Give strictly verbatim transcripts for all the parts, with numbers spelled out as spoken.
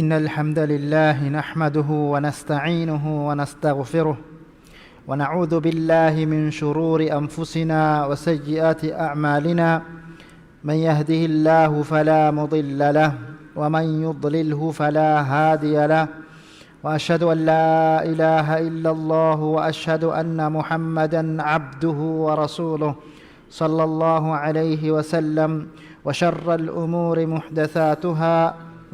إن الحمد لله نحمده ونستعينه ونستغفره، ونعوذ بالله من شرور أنفسنا وسيئات أعمالنا. من يهده الله فلا مضل له، ومن يضلله فلا هادي له، وأشهد أن لا إله إلا الله، وأشهد أن محمدا عبده ورسوله، صلى الله عليه وسلم. وشر الأمور محدثاتها،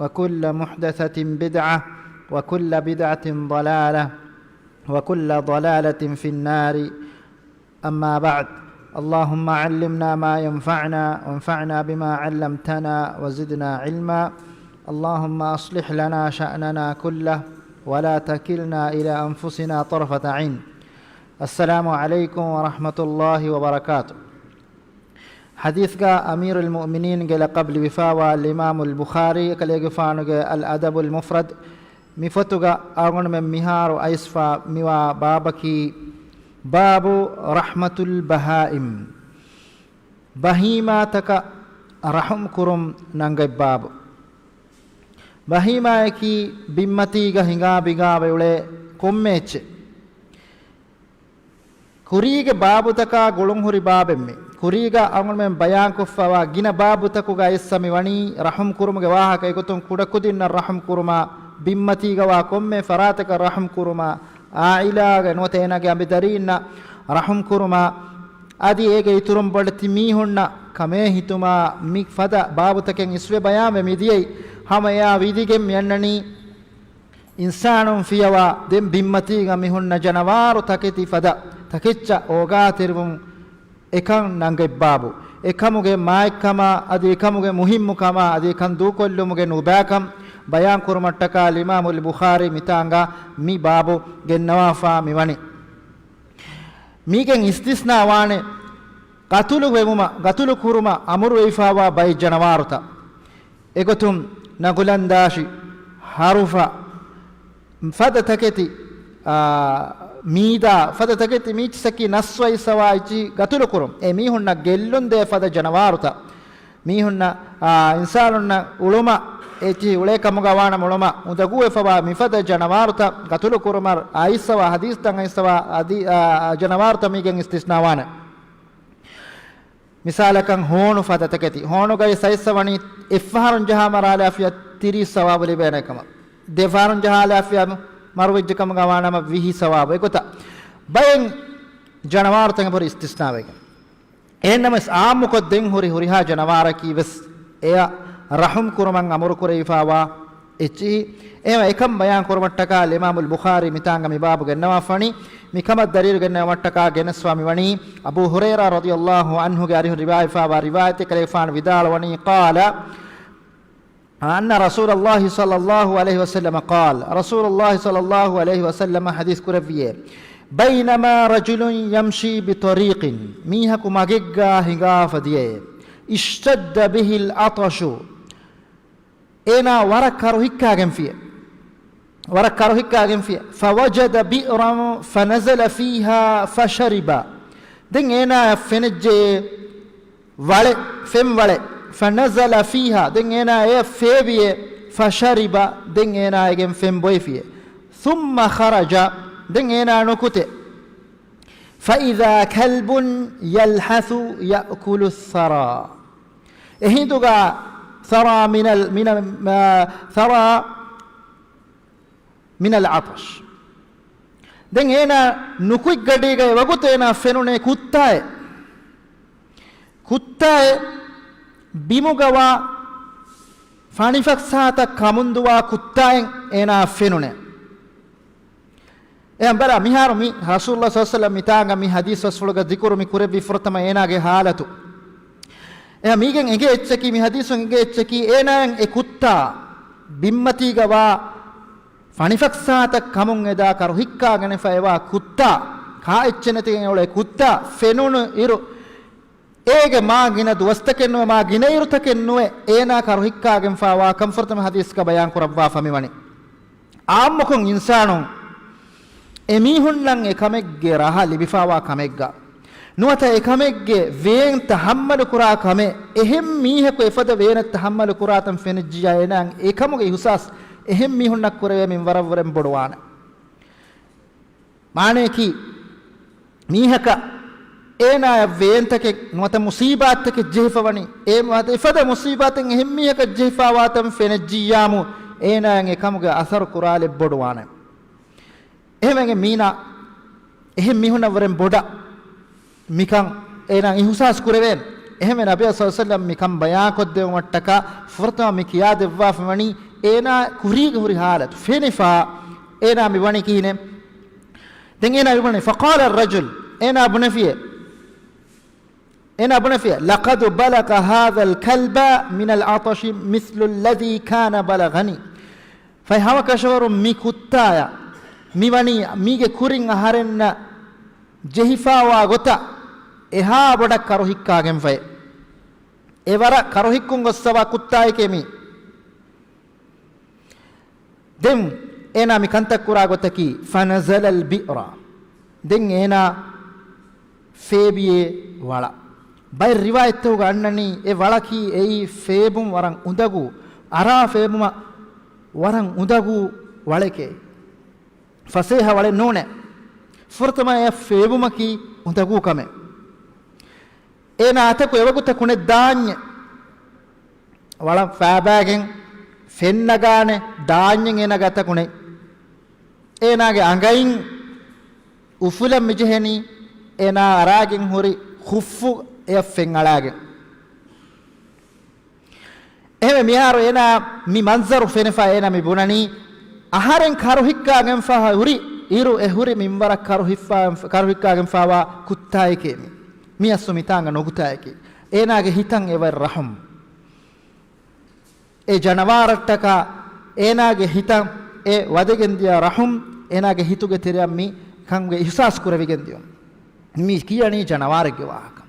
وكل محدثة بدعة، وكل بدعة ضلالة، وكل ضلالة في النار. أما بعد، اللهم علمنا ما ينفعنا، وانفعنا بما علمتنا، وزدنا علما. اللهم أصلح لنا شأننا كله، ولا تكلنا إلى أنفسنا طرفة عين. السلام عليكم ورحمة الله وبركاته. ޙަދީޘްގަ އަމީރުލް މުއުމިނީންގެ ލަޤަބު ލިބިފާވާ އަލްއިމާމުލް ބުޚާރީ އެކަލޭގެފާނުގެ އަލް އަދަބުލް މުފްރަދު މި ފޮތުގަ އަޅުގަނޑުމެން މިހާރު އައިސްފާ މިވާ ބާބަކީ، ބާބު ރަޙްމަތުލް ބަހާއިމް، ބަހީމާތަކަށް ރަޙުމް ކުރުން ނަންގަތް ބާބު. ބަހީމާއަކީ ބިންމަތީގަ ހިނގާ ބިނގާވެ އުޅޭ ކޮންމެ އެއްޗެއް. ކުރީގެ ބާބުތަކާ ގުޅުންހުރި ބާބެއް މި. ކުރީގަ އަޅުގަނޑުމެން ބަޔާންކޮށްފަވާ ގިނަ ބާބުތަކުގަ އައިސްފަ މިވަނީ ރަޙުމް ކުރުމުގެ ވާހަކަ. އެގޮތުން ކުޑަކުދިންނަށް ރަޙުމް ކުރުމާ، ބިންމަތީގަވާ ކޮންމެ ފަރާތަކަށް ރަޙުމް ކުރުމާ، އާއިލާގެ ނުވަތަ އޭނާގެ އަނބިދަރީންނަށް ރަޙުމް ކުރުމާ، އަދި އޭގެ އިތުރުން ބޮޑެތި މީހުންނަށް ކަމޭހިތުމާ، މި ފަދަ ބާބުތަކެއް އިސްވެ ބަޔާންވެ މިދިޔައީ. ހަމަ އެއާ ވިދިގެން މިއަންނަނީ އިންސާނުން ފިޔަވާ ދެން ބިންމަތީގަ މިހުންނަ ޖަނަވާރު ތަކެތި ފަދަ ތަކެއްޗަށް އޯގާތެރިވުން އެކަން ނަންގަތް ބާބު. އެކަމުގެ މާތްކަމާ އަދި އެކަމުގެ މުހިއްމުކަމާ އަދި އެކަން ދޫކޮށްލުމުގެ ނުބައިކަން ބަޔާން ކުރުމަށްޓަކާ އަލްއިމާމުލް ބުޚާރީ މިތާނގަ މި ބާބު ގެންނަވާފާ މިވަނީ. މީގެން އިސްތިސްނާ ވާނެ، ގަތުލު ވެވުމަށް، ގަތުލު ކުރުމަށް އަމުރުވެފާވާ ބައެއް ޖަނަވާރުތައް. އެގޮތުން ނަގުލަންދާށި، ހަރުފަ، ފަދަ ތަކެތި، އާ، މީދާ، ފަދަ ތަކެތި މީޗިސަކީ ނަސްވައިސަވާ އިއްޗި ގަތުލު ކުރުން. އެ މީހުންނަށް ގެއްލުން ދޭ ފަދަ ޖަނަވާރުތައް. މީހުންނަށް، އާ، އިންސާނުންނަށް އުޅުމަށް އެއްޗިހި އުޅޭ ކަމުގަ ވާނަމަ އުޅުމަށް އުނދަގޫވެފަވާ މިފަދަ ޖަނަވާރުތައް ގަތުލު ކުރުމަށް އައިސްފަވާ ހަދީސްތައް އައިސްފަވާ އަދި، އާ، ޖަނަވާރުތައް މީގެން އިސްތިސްނާވާނެ. މިސާލަކަށް ހޯނު ފަދަ ތަކެތި. ހޯނުގައި ސައިސް ވަނީ އެއްފަހަރުން ޖަހާ މަރާލާފިޔާ ތިރީސް ސަވާބު ލިބޭނެ ކަމަށް. ދެފަހަރުން ޖަހާލާފިޔާ މަރުވެއްޖެ ކަމުގަ ވާނަމަ ވިހި ސަވާބު. އެގޮތަށް ބައެއް ޖަނަވާރުތަކެއް ހުރި އިސްތިސްނާވެގެން. އެހެންނަމަވެސް އާއްމުކޮށް ދެން ހުރި ހުރިހާ ޖަނަވާރަކީ ވެސް އެޔަށް ރަޙުމް ކުރުމަށް އަމުރުކުރެވިފާވާ އެއްޗިހި. އެހެން އެކަން ބަޔާން ކުރުމަށްޓަކާ އަލްއިމާމުލް ބުޚާރީ މިތާނގަ މި ބާބު ގެންނަވާފަނީ. މިކަމަށް ދަލީލު ގެންނަވުމަށްޓަކާ ގެނެސްފާ މިވަނީ އަބޫ ހުރައިރާ ރަޟިޔަﷲ ޢަންހުގެ އަރިހުން ރިވާޔަތްވެފާވާ ރިވާޔަތެއް ކަލޭގެފާނު ވިދާޅުވަނީ، قال، أن رسول الله صلى الله عليه وسلم قال، ރަސޫލުﷲ ޞައްލަﷲ ޢަލައިހި ވަސައްލަމަ ޙަދީޘް ކުރެއްވިއޭ، بينما رجل يمشي بطريق، މީހަކު މަގެއްގާ ހިނގާފަ ދިޔައޭ، اشتد به العطش، އޭނާ ވަރަށް ކަރުހިއްކާގެންފިއޭ. ވަރަށް ކަރުހިއްކާގެންފިއޭ. فوجد بئرا فنزل فيها فشرب. ދެން އޭނާއަށް ފެނިއްޖެ ވަޅެއް، ފެންވަޅެއް. فنزل فيها، ދެން އޭނާ އެޔަށް ފޭބިއޭ. فشرب، ދެން އޭނާ އޭގެން ފެން ބޮއެފިއޭ. ثم خرج، ދެން އޭނާ ނުކުތޭ. فإذا كلب يلهث يأكل الثرى. އެހިނދުގަ ثرى من ال-، من ال-، ثرى من العطش. ދެން އޭނާ ނުކުތްގަޑީގައި ވަގުތު އޭނާ ފެނުނޭ ކުއްތާއެއް. ކުއްތާއެއް ބިމުގަވާ ފަނިފައްސާތައް ކަމުންދުވާ ކުއްތާއެއް އޭނާ ފެނުނޭ. އެހެން ބަލާ، މިހާރު މި ރަސޫލުﷲ ޞައްލަﷲ ޢަލައިހި ވަސައްލަމަ މިތާނގަ މި ޙަދީޘް ބަސްފުޅުގަ ޛިކުރު މި ކުރެއްވި ފުރަތަމަ އޭނާގެ ޙާލަތު. އެހެން މީގެން އެނގޭ އެއްޗަކީ، މި ޙަދީޘުން އެނގޭ އެއްޗަކީ، އޭނާއަށް އެ ކުއްތާ ބިންމަތީގަވާ ފަނިފައްސާތައް ކަމުން އެދާ ކަރުހިއްކާގެނެފަ އެވާ ކުއްތާ، ކާ އެއްޗެއް ނެތިގެން އުޅޭ ކުއްތާ ފެނުނު އިރު، އޭގެ މާ ގިނަ ދުވަސްތަކެއް ނުވެ، މާ ގިނަ އިރުތަކެއް ނުވެ، އޭނާ ކަރުހިއްކާގެންފާވާ ކަން ފުރަތަމަ ޙަދީޘްގަ ބަޔާން ކުރައްވާފަ މިވަނީ. އާއްމުކޮށް އިންސާނުން އެމީހުންނަށް އެ ކަމެއްގެ ރަހަ ލިބިފާވާ ކަމެއްގަ، ނުވަތަ އެ ކަމެއްގެ ވޭން ތަޙައްމަލު ކުރާ ކަމެއް، އެހެން މީހަކު އެފަދަ ވޭނެއް ތަޙައްމަލު ކުރާތަން ފެނިއްޖިޔާ އޭނާއަށް އެ ކަމުގެ އިޙުސާސް އެހެން މީހުންނަށް ކުރެވޭ މިންވަރަށްވުރެން ބޮޑުވާނެ. މާނަޔަކީ، މީހަކަށް އޭނާޔަށް ވޭންތަކެއް ނުވަތަ މުސީބާތްތަކެއް ޖެހިފަވަނީ، އެ ވާ-، އެފަދަ މުސީބާތެއް އެހެން މީހަކަށް ޖެހިފާވާތަން ފެނެއްޖިއްޔާމު، އޭނާޔަށް އެކަމުގެ އަސަރު ކުރާލެއް ބޮޑުވާނެ. އެހެންވެގެން މީނާ އެހެން މީހުންނަށް ވުރެން ބޮޑަށް މިކަން އޭނާ އިހުސާސް ކުރެވޭނެ. އެހެންވެ ނަބީ ޞައްލަﷲު ޢަލައިހި ވަސައްލަމް މިކަން ބަޔާންކޮށްދެއްވުމަށްޓަކާ ފުރަތަމަ މި ކިޔާދެއްވާފަވަނީ އޭނާ ކުރީގެ ހުރި ހާލަތު ފެނިފާ އޭނާ މިވަނީ ކިހިނެއް؟ ދެން އޭނާ މިވަނީ، فقال الرجل، އޭނާ ބުނެފިޔޭ، އޭނާ ބުނެފިޔޭ، لقد بلغ هذا الكلب من العطش مثل الذي كان بلغني. ފަހެ ހަމަކަށަވަރުން މި ކުއްތާޔަށް މިވަނީ މީގެ ކުރިން އަހަރެންނަށް ޖެހިފާވާ ގޮތަށް އެހާ ބޮޑަށް ކަރުހިއްކާގެންފައި. އެވަރަށް ކަރުހިއްކުން ގޮއްސަވާ ކުއްތާއެކޭ މީ. ދެން އޭނާ މި ކަންތައް ކުރާ ގޮތަކީ، فنزل البئر. ދެން އޭނާ ފޭބިޔޭ ވަޅަށް. ބައެއް ރިވާޔަތްތަކުގަ އަންނަނީ އެ ވަޅަކީ އެއީ ފޭބުން ވަރަށް އުނދަގޫ، އަރާ ފޭބުމަށް ވަރަށް އުނދަގޫ ވަޅެކޭ. ފަސޭހަ ވަޅެއް ނޫނޭ. ފުރަތަމަ އެ ފޭބުމަކީ އުނދަގޫ ކަމެއް. އޭނާ އަތަކު އެވަގުތަކު ނެތް ދާންޏެއް. ވަޅަށް ފާބާގެން ފެންނަގާނެ ދާންޏެއް އޭނާގެ އަތަކު ނެތް. އޭނާގެ އަނގައިން އުފުލަން މިޖެހެނީ އޭނާ އަރާގެން ހުރި ޚުއްފު އެއަށް ފެންއަޅާގެން. އެހެންވެ މިހާރު އޭނާ މި މަންޒަރު ފެނިފަ އޭނާ މި ބުނަނީ، އަހަރެން ކަރުހިއްކާގެންފަ ހުރި އިރު އެ ހުރި މިންވަރަށް ކަރުހިއްފާ-، ކަރުހިއްކާގެންފާވާ ކުއްތާއެކޭ މި. މި އަސްލު މިތާނގަ ނުގުތާއެކޭ. އޭނާގެ ހިތަށް އެވަރު ރަޙުމް. އެ ޖަނަވާރަށްޓަކާ އޭނާގެ ހިތަށް އެ ވަދެގެން ދިޔަ ރަޙުމް، އޭނާގެ ހިތުގެ ތެރެއަށް މި ކަމުގެ އިޙްސާސް ކުރެވިގެން ދިޔުން. މި ކިޔަނީ ޖަނަވާރެއްގެ ވާހަކަ.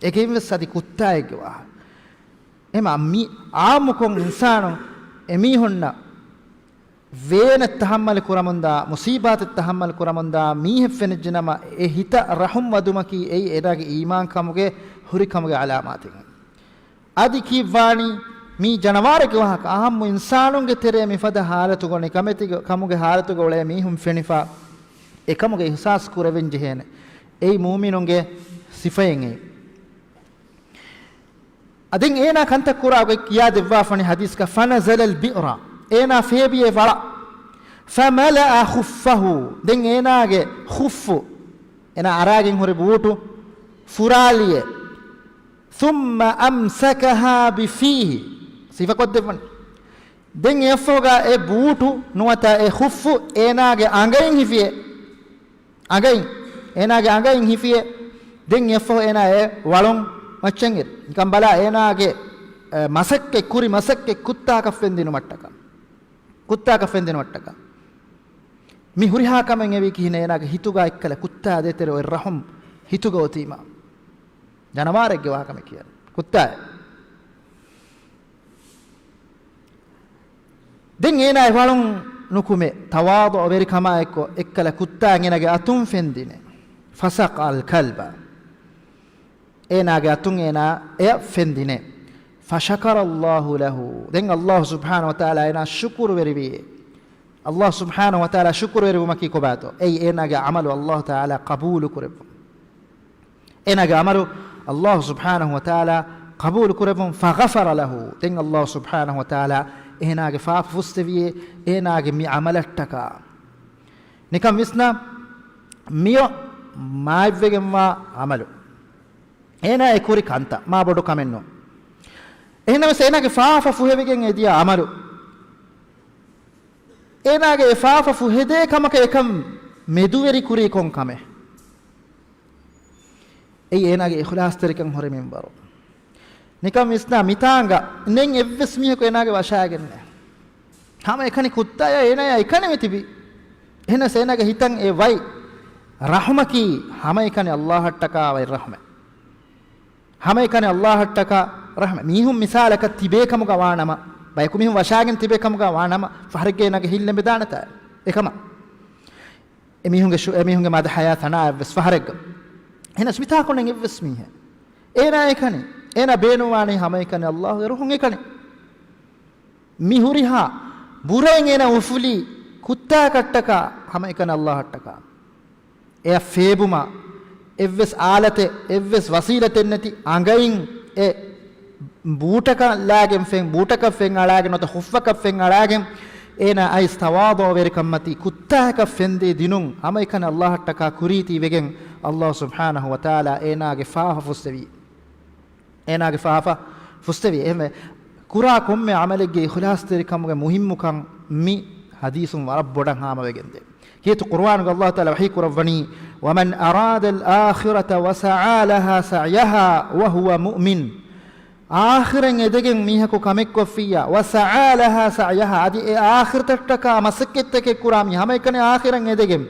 އެގެއިން ވެސް އަދި ކުއްތާއެއްގެ ވާހަކަ. އެމަ މި އާއްމުކޮށް އިންސާނުން އެމީހުންނަށް ވޭނެއް ތަޙައްމަލު ކުރަމުންދާ، މުޞީބާތެއް ތަޙައްމަލު ކުރަމުންދާ މީހެއް ފެނިއްޖެނަމަ، އެ ހިތަށް ރަޙުމް ވަދުމަކީ އެއީ އޭނާގެ އީމާން ކަމުގެ ހުރި ކަމުގެ ޢަލާމާތެއް. އަދި ކީއްވާނީ؟ މީ ޖަނަވާރެއްގެ ވާހަކަ. އާއްމު އިންސާނުންގެ ތެރޭ މިފަދަ ޙާލަތުގަ ނިކަމެތި ކަމުގެ ޙާލަތުގަ އުޅޭ މީހުން ފެނިފަ، އެކަމުގެ އިޙްސާސް ކުރެވެން ޖެހޭނެ. އެއީ މުއުމިނުންގެ ސިފައެއް އެއީ. އަދި އޭނާ ކަންތައް ކުރާ ގޮތް ކިޔާ ދެއްވާފަނި ޙަދީޘްގަ، فنزل البئر، އޭނާ ފޭބިޔޭ ވަޅަށް، فملأ خفه، ދެން އޭނާގެ ޚުއްފު، އޭނާ އަރާގެން ހުރި ބޫޓު ފުރާލިޔޭ، ثم أمسكها بفيه، ސިފަކޮށްދެއްވަން. ދެން އެއަށްފަހުގަ އެ ބޫޓު ނުވަތަ އެ ޚުއްފު އޭނާގެ އަނގައިން ހިފިއޭ. އަނގައިން، އޭނާގެ އަނގައިން ހިފިއޭ. ދެން އެއަށްފަހު އޭނާ އެ ވަޅުން މައްޗަށް އެރި. ނިކަން ބަލާ އޭނާގެ، އެ، މަސައްކަތް، ކުރި މަސައްކަތް ކުއްތާކަށް ފެންދިނުމަށްޓަކާ. ކުއްތާކަށް ފެންދިނުމަށްޓަކާ. މި ހުރިހާ ކަމެއް އެވީ ކިހިނެއް؟ އޭނާގެ ހިތުގަ އެއްކަލަ ކުއްތާ ދޭތެރެ އޮތް ރަޙުމް ހިތުގަ އޮތީމާ. ޖަނަވާރެއްގެ ވާހަކަ މި ކިޔަނީ. ކުއްތާއެއް. ދެން އޭނާ އެ ވަޅުން ނުކުމެ، ތަވާޟުޢުވެރިކަމާއެއްކޮށް އެއްކަލަ ކުއްތާ އޭނާގެ އަތުން ފެންދިނެ. فسقى الكلب. އޭނާގެ އަތުން އޭނާ އެއަށް ފެންދިނެ. فشكر الله له. ދެން ﷲ ސުބްޙާނަހޫ ވަތަޢާލާ އޭނާ ޝުކުރުވެރިވި. ﷲ ސުބްޙާނަހޫ ވަތަޢާލާ ޝުކުރުވެރިވުމަކީ ކޮބާތޯ؟ އެއީ އޭނާގެ ޢަމަލު ﷲ ތަޢާލާ ޤަބޫލު ކުރެއްވުން. އޭނާގެ ޢަމަލު ﷲ ސުބްޙާނަހޫ ވަތަޢާލާ ޤަބޫލު ކުރެއްވުން. فغفر له. ދެން ﷲ ސުބްޙާނަހޫ ވަތަޢާލާ އޭނާގެ ފާފަ ފުއްސެވިޔޭ އޭނާގެ މި ޢަމަލަށްޓަކާ. ނިކަން ވިސްނާ، މިއޮ މާތްވެގެންވާ ޢަމަލު. އޭނާ އެ ކުރި ކަންތައް މާ ބޮޑު ކަމެއް ނޫން. އެހެންނަމަވެސް އޭނާގެ ފާފަ ފުހެވިގެން އެދިޔަ ޢަމަލު. އޭނާގެ އެ ފާފަ ފުހެދޭ ކަމަކަށް އެކަން މެދުވެރި ކުރީ ކޮން ކަމެއް؟ އެއީ އޭނާގެ އިޚްލާޞްތެރިކަން ހުރި މިންވަރު. ނިކަން ވިސްނާ، މިތާނގަ ނެތް އެއްވެސް މީހަކު އޭނާގެ ވަށާގެންނެ. ހަމައެކަނި ކުއްތާޔާ އޭނާޔާ އެކަނިވެ ތިބި. އެހެނަސް އޭނާގެ ހިތަށް އެ ވައި ރަޙުމަކީ ހަމައެކަނި ﷲ އަށްޓަކާ ވައި ރަޙުމެއް. ހަމައެކަނި ﷲ އަށްޓަކާ ރަޙުމެއް. މީހުން މިސާލަކަށް ތިބޭ ކަމުގަ ވާނަމަ، ބަޔަކު މީހުން ވަށާގެން ތިބޭ ކަމުގަ ވާނަމަ، ފަހަރެއްގަ އޭނާގެ ހިތް ލެނބެދާނެތާ އެކަމަށް. އެމީހުންގެ ޝު-، އެމީހުންގެ މަދަޙަޔާ ސަނާއަށްވެސް ފަހަރެއްގަ. އެހެނަސް މިތާކުންނެއް އެއްވެސް މީހެއް. އޭނާ އެކަނި. އޭނާ ބޭނުންވާނީ ހަމައެކަނި ﷲ ގެ ރުހުން އެކަނި. މި ހުރިހާ ބުރައިން އޭނާ އުފުލީ ކުއްތާއަކަށްޓަކާ ހަމައެކަނި ﷲ އަށްޓަކާ. އެއަށް ފޭބުމަށް އެއްވެސް އާލަތެއް، އެއްވެސް ވަސީލަތެއް ނެތި އަނގައިން އެ ބޫޓަކަށް ލާގެން ފެން، ބޫޓަކަށް ފެން އަޅާގެން ނުވަތަ ޚުއްފަކަށް ފެން އަޅާގެން އޭނާ އައިސް ތަވާޟުޢުވެރިކަންމަތީ ކުއްތާއަކަށް ފެންދީ ދިނުން ހަމައެކަނި ﷲ އަށްޓަކާ ކުރީތީ ވެގެން ﷲ ސުބްޙާނަހޫ ވަތަޢާލާ އޭނާގެ ފާފަ ފުއްސެވީ. އޭނާގެ ފާފަ ފުއްސެވި. އެހެންވެ، ކުރާ ކޮންމެ ޢަމަލެއްގެ އިޚްލާޞްތެރިކަމުގެ މުހިއްމުކަން މި ޙަދީޘުން ވަރަށް ބޮޑަށް ހާމަވެގެންދޭ. ކީރިތި ޤުރުއާނުގަ ﷲ ތަޢާލާ ވަޙީ ކުރައްވަނީ، "وَمَنْ أَرَادَ الْآخِرَةَ وَسَعَىٰ لَهَا سَعْيَهَا وَهُوَ مُؤْمِنٌ." އާޚިރަތް އެދެގެން މީހަކު ކަމެއްކޮށްފިއްޔާ، "وَسَعَىٰ لَهَا سَعْيَهَا"، އަދި އެ އާޚިރަތަށްޓަކާ މަސައްކަތްތަކެއް ކުރާ މީ ހަމައެކަނި އާޚިރަތް އެދެގެން،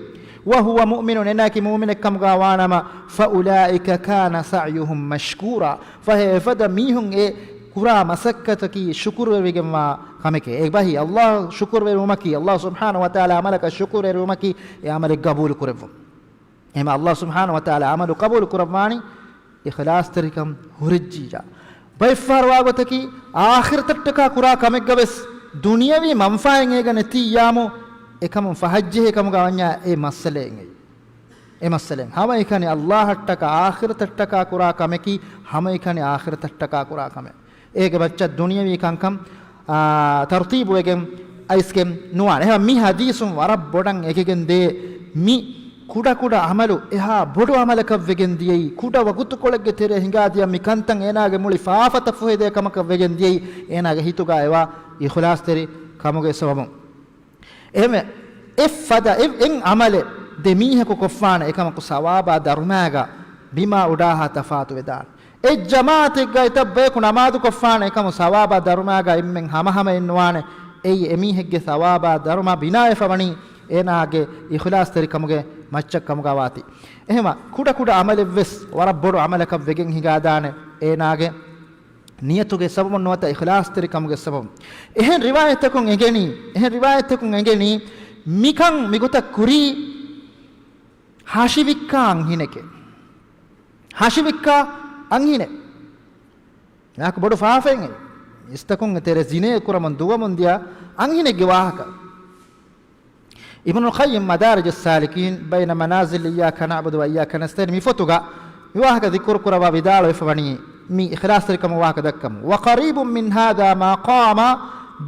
"وَهُوَ مُؤْمِنٌ"، އޭނާއަކީ މުއުމިނެއްކަމުގަ ވާނަމަ، "فَأُولَٰئِكَ كَانَ سَعْيُهُمْ مَشْكُورًا"، ފަހެ އެފަދަ މީހުން އެ ކުރާ މަސައްކަތަކީ ޝުކުރުވެވިގެންވާ ކަމެކޭ. އެބަހީ ﷲ ޝުކުރުވެރިވުމަކީ، ﷲ ސުބްޙާނަހޫ ވަތަޢާލާ ޢަމަލަކަށް ޝުކުރުވެރިވުމަކީ އެ ޢަމަލެއް ޤަބޫލު ކުރެއްވުން. އެހެން ﷲ ސުބްޙާނަހޫ ވަތަޢާލާ ޢަމަލު ޤަބޫލު ކުރައްވާނީ އިޚްލާޞްތެރިކަން ހުރެއްޖިއްޔާ. ބައެއްފަހަރު ވާގޮތަކީ، އާޚިރަތަށްޓަކާ ކުރާ ކަމެއްގަ ވެސް ދުނިޔަވީ މަންފާއެއް އޭގަ ނެތިއްޔާމު، އެކަމުން ފަހައްޖެހޭ ކަމުގަ ވަންޏާ އެ މައްސަލައެއް އެއީ. އެ މައްސަލައެއް. ހަމައެކަނި ﷲ އަށްޓަކާ އާޚިރަތަށްޓަކާ ކުރާ ކަމަކީ، ހަމައެކަނި އާޚިރަތަށްޓަކާ ކުރާ ކަމެއް. އޭގެ މައްޗަށް ދުނިޔަވީ ކަންކަން، އާ، ތަރުތީބުވެގެން އައިސްގެން ނުވާނެ. އެހެން މި ޙަދީޘުން ވަރަށް ބޮޑަށް އެނގިގެން ދޭ މި ކުޑަކުޑަ ޢަމަލު އެހާ ބޮޑު ޢަމަލަކަށް ވެގެން ދިޔައީ، ކުޑަ ވަގުތުކޮޅެއްގެ ތެރޭ ހިނގާދިޔަ މި ކަންތައް އޭނާގެ މުޅި ފާފަތައް ފުހެދޭ ކަމަކަށް ވެގެން ދިޔައީ، އޭނާގެ ހިތުގަ އެވާ އިޚްލާޞްތެރި ކަމުގެ ސަބަބުން. އެހެންވެ، އެއްފަދަ އެ-، އެއް ޢަމަލެއް ދެ މީހަކު ކޮށްފާނެ އެކަމަކު ސަވާބާ ދަރުމައިގަ ބިމާ އުޑާހާ ތަފާތު ވެދާނެ. އެއް ޖަމާޢަތެއްގަ އެތައް ބަޔަކު ނަމާދު ކޮށްފާނެ އެކަމު ސަވާބާ ދަރުމައިގަ އެންމެން ހަމަހަމައެއް ނުވާނެ. އެއީ އެމީހެއްގެ ސަވާބާ ދަރުމަ ބިނާވެފަ ވަނީ އޭނާގެ އިޚްލާޞްތެރިކަމުގެ މައްޗަށް ކަމުގަ ވާތީ. އެހެންވެ، ކުޑަކުޑަ ޢަމަލެއްވެސް ވަރަށް ބޮޑު ޢަމަލަކަށް ވެގެން ހިނގާދާނެ އޭނާގެ ނިޔަތުގެ ސަބަބުން ނުވަތަ އިޚްލާޞްތެރިކަމުގެ ސަބަބުން. އެހެން ރިވާޔަތްތަކުން އެނގެނީ، އެހެން ރިވާޔަތްތަކުން އެނގެނީ، މިކަން މިގޮތަށް ކުރީ ހަށިވިއްކާ އަންހެނެކޭ. ހަށިވިއްކާ އަންހެނެއް. މާކު ބޮޑު ފާފައެއް އެއީ. އިސްތަކުން ތެރެ ޒިނޭ ކުރަމުން ދުވަމުން ދިޔަ އަންހެނެއްގެ ވާހަކަ. އިބްނުލް ޤައްޔިމް މަދާރިޖުއްސާލިކީން ބައިނަ މަނާޒިލް އިއްޔާކަ ނަޢުބުދު ވަ އިއްޔާކަ ނަސްތަޢީން މި ފޮތުގަ މި ވާހަކަ ޛިކުރު ކުރައްވާ ވިދާޅުވެފަ ވަނީ، މި އިޚްލާޞްތެރިކަމުގެ ވާހަކަ ދައްކަމުން، "وقريب من هذا ما قام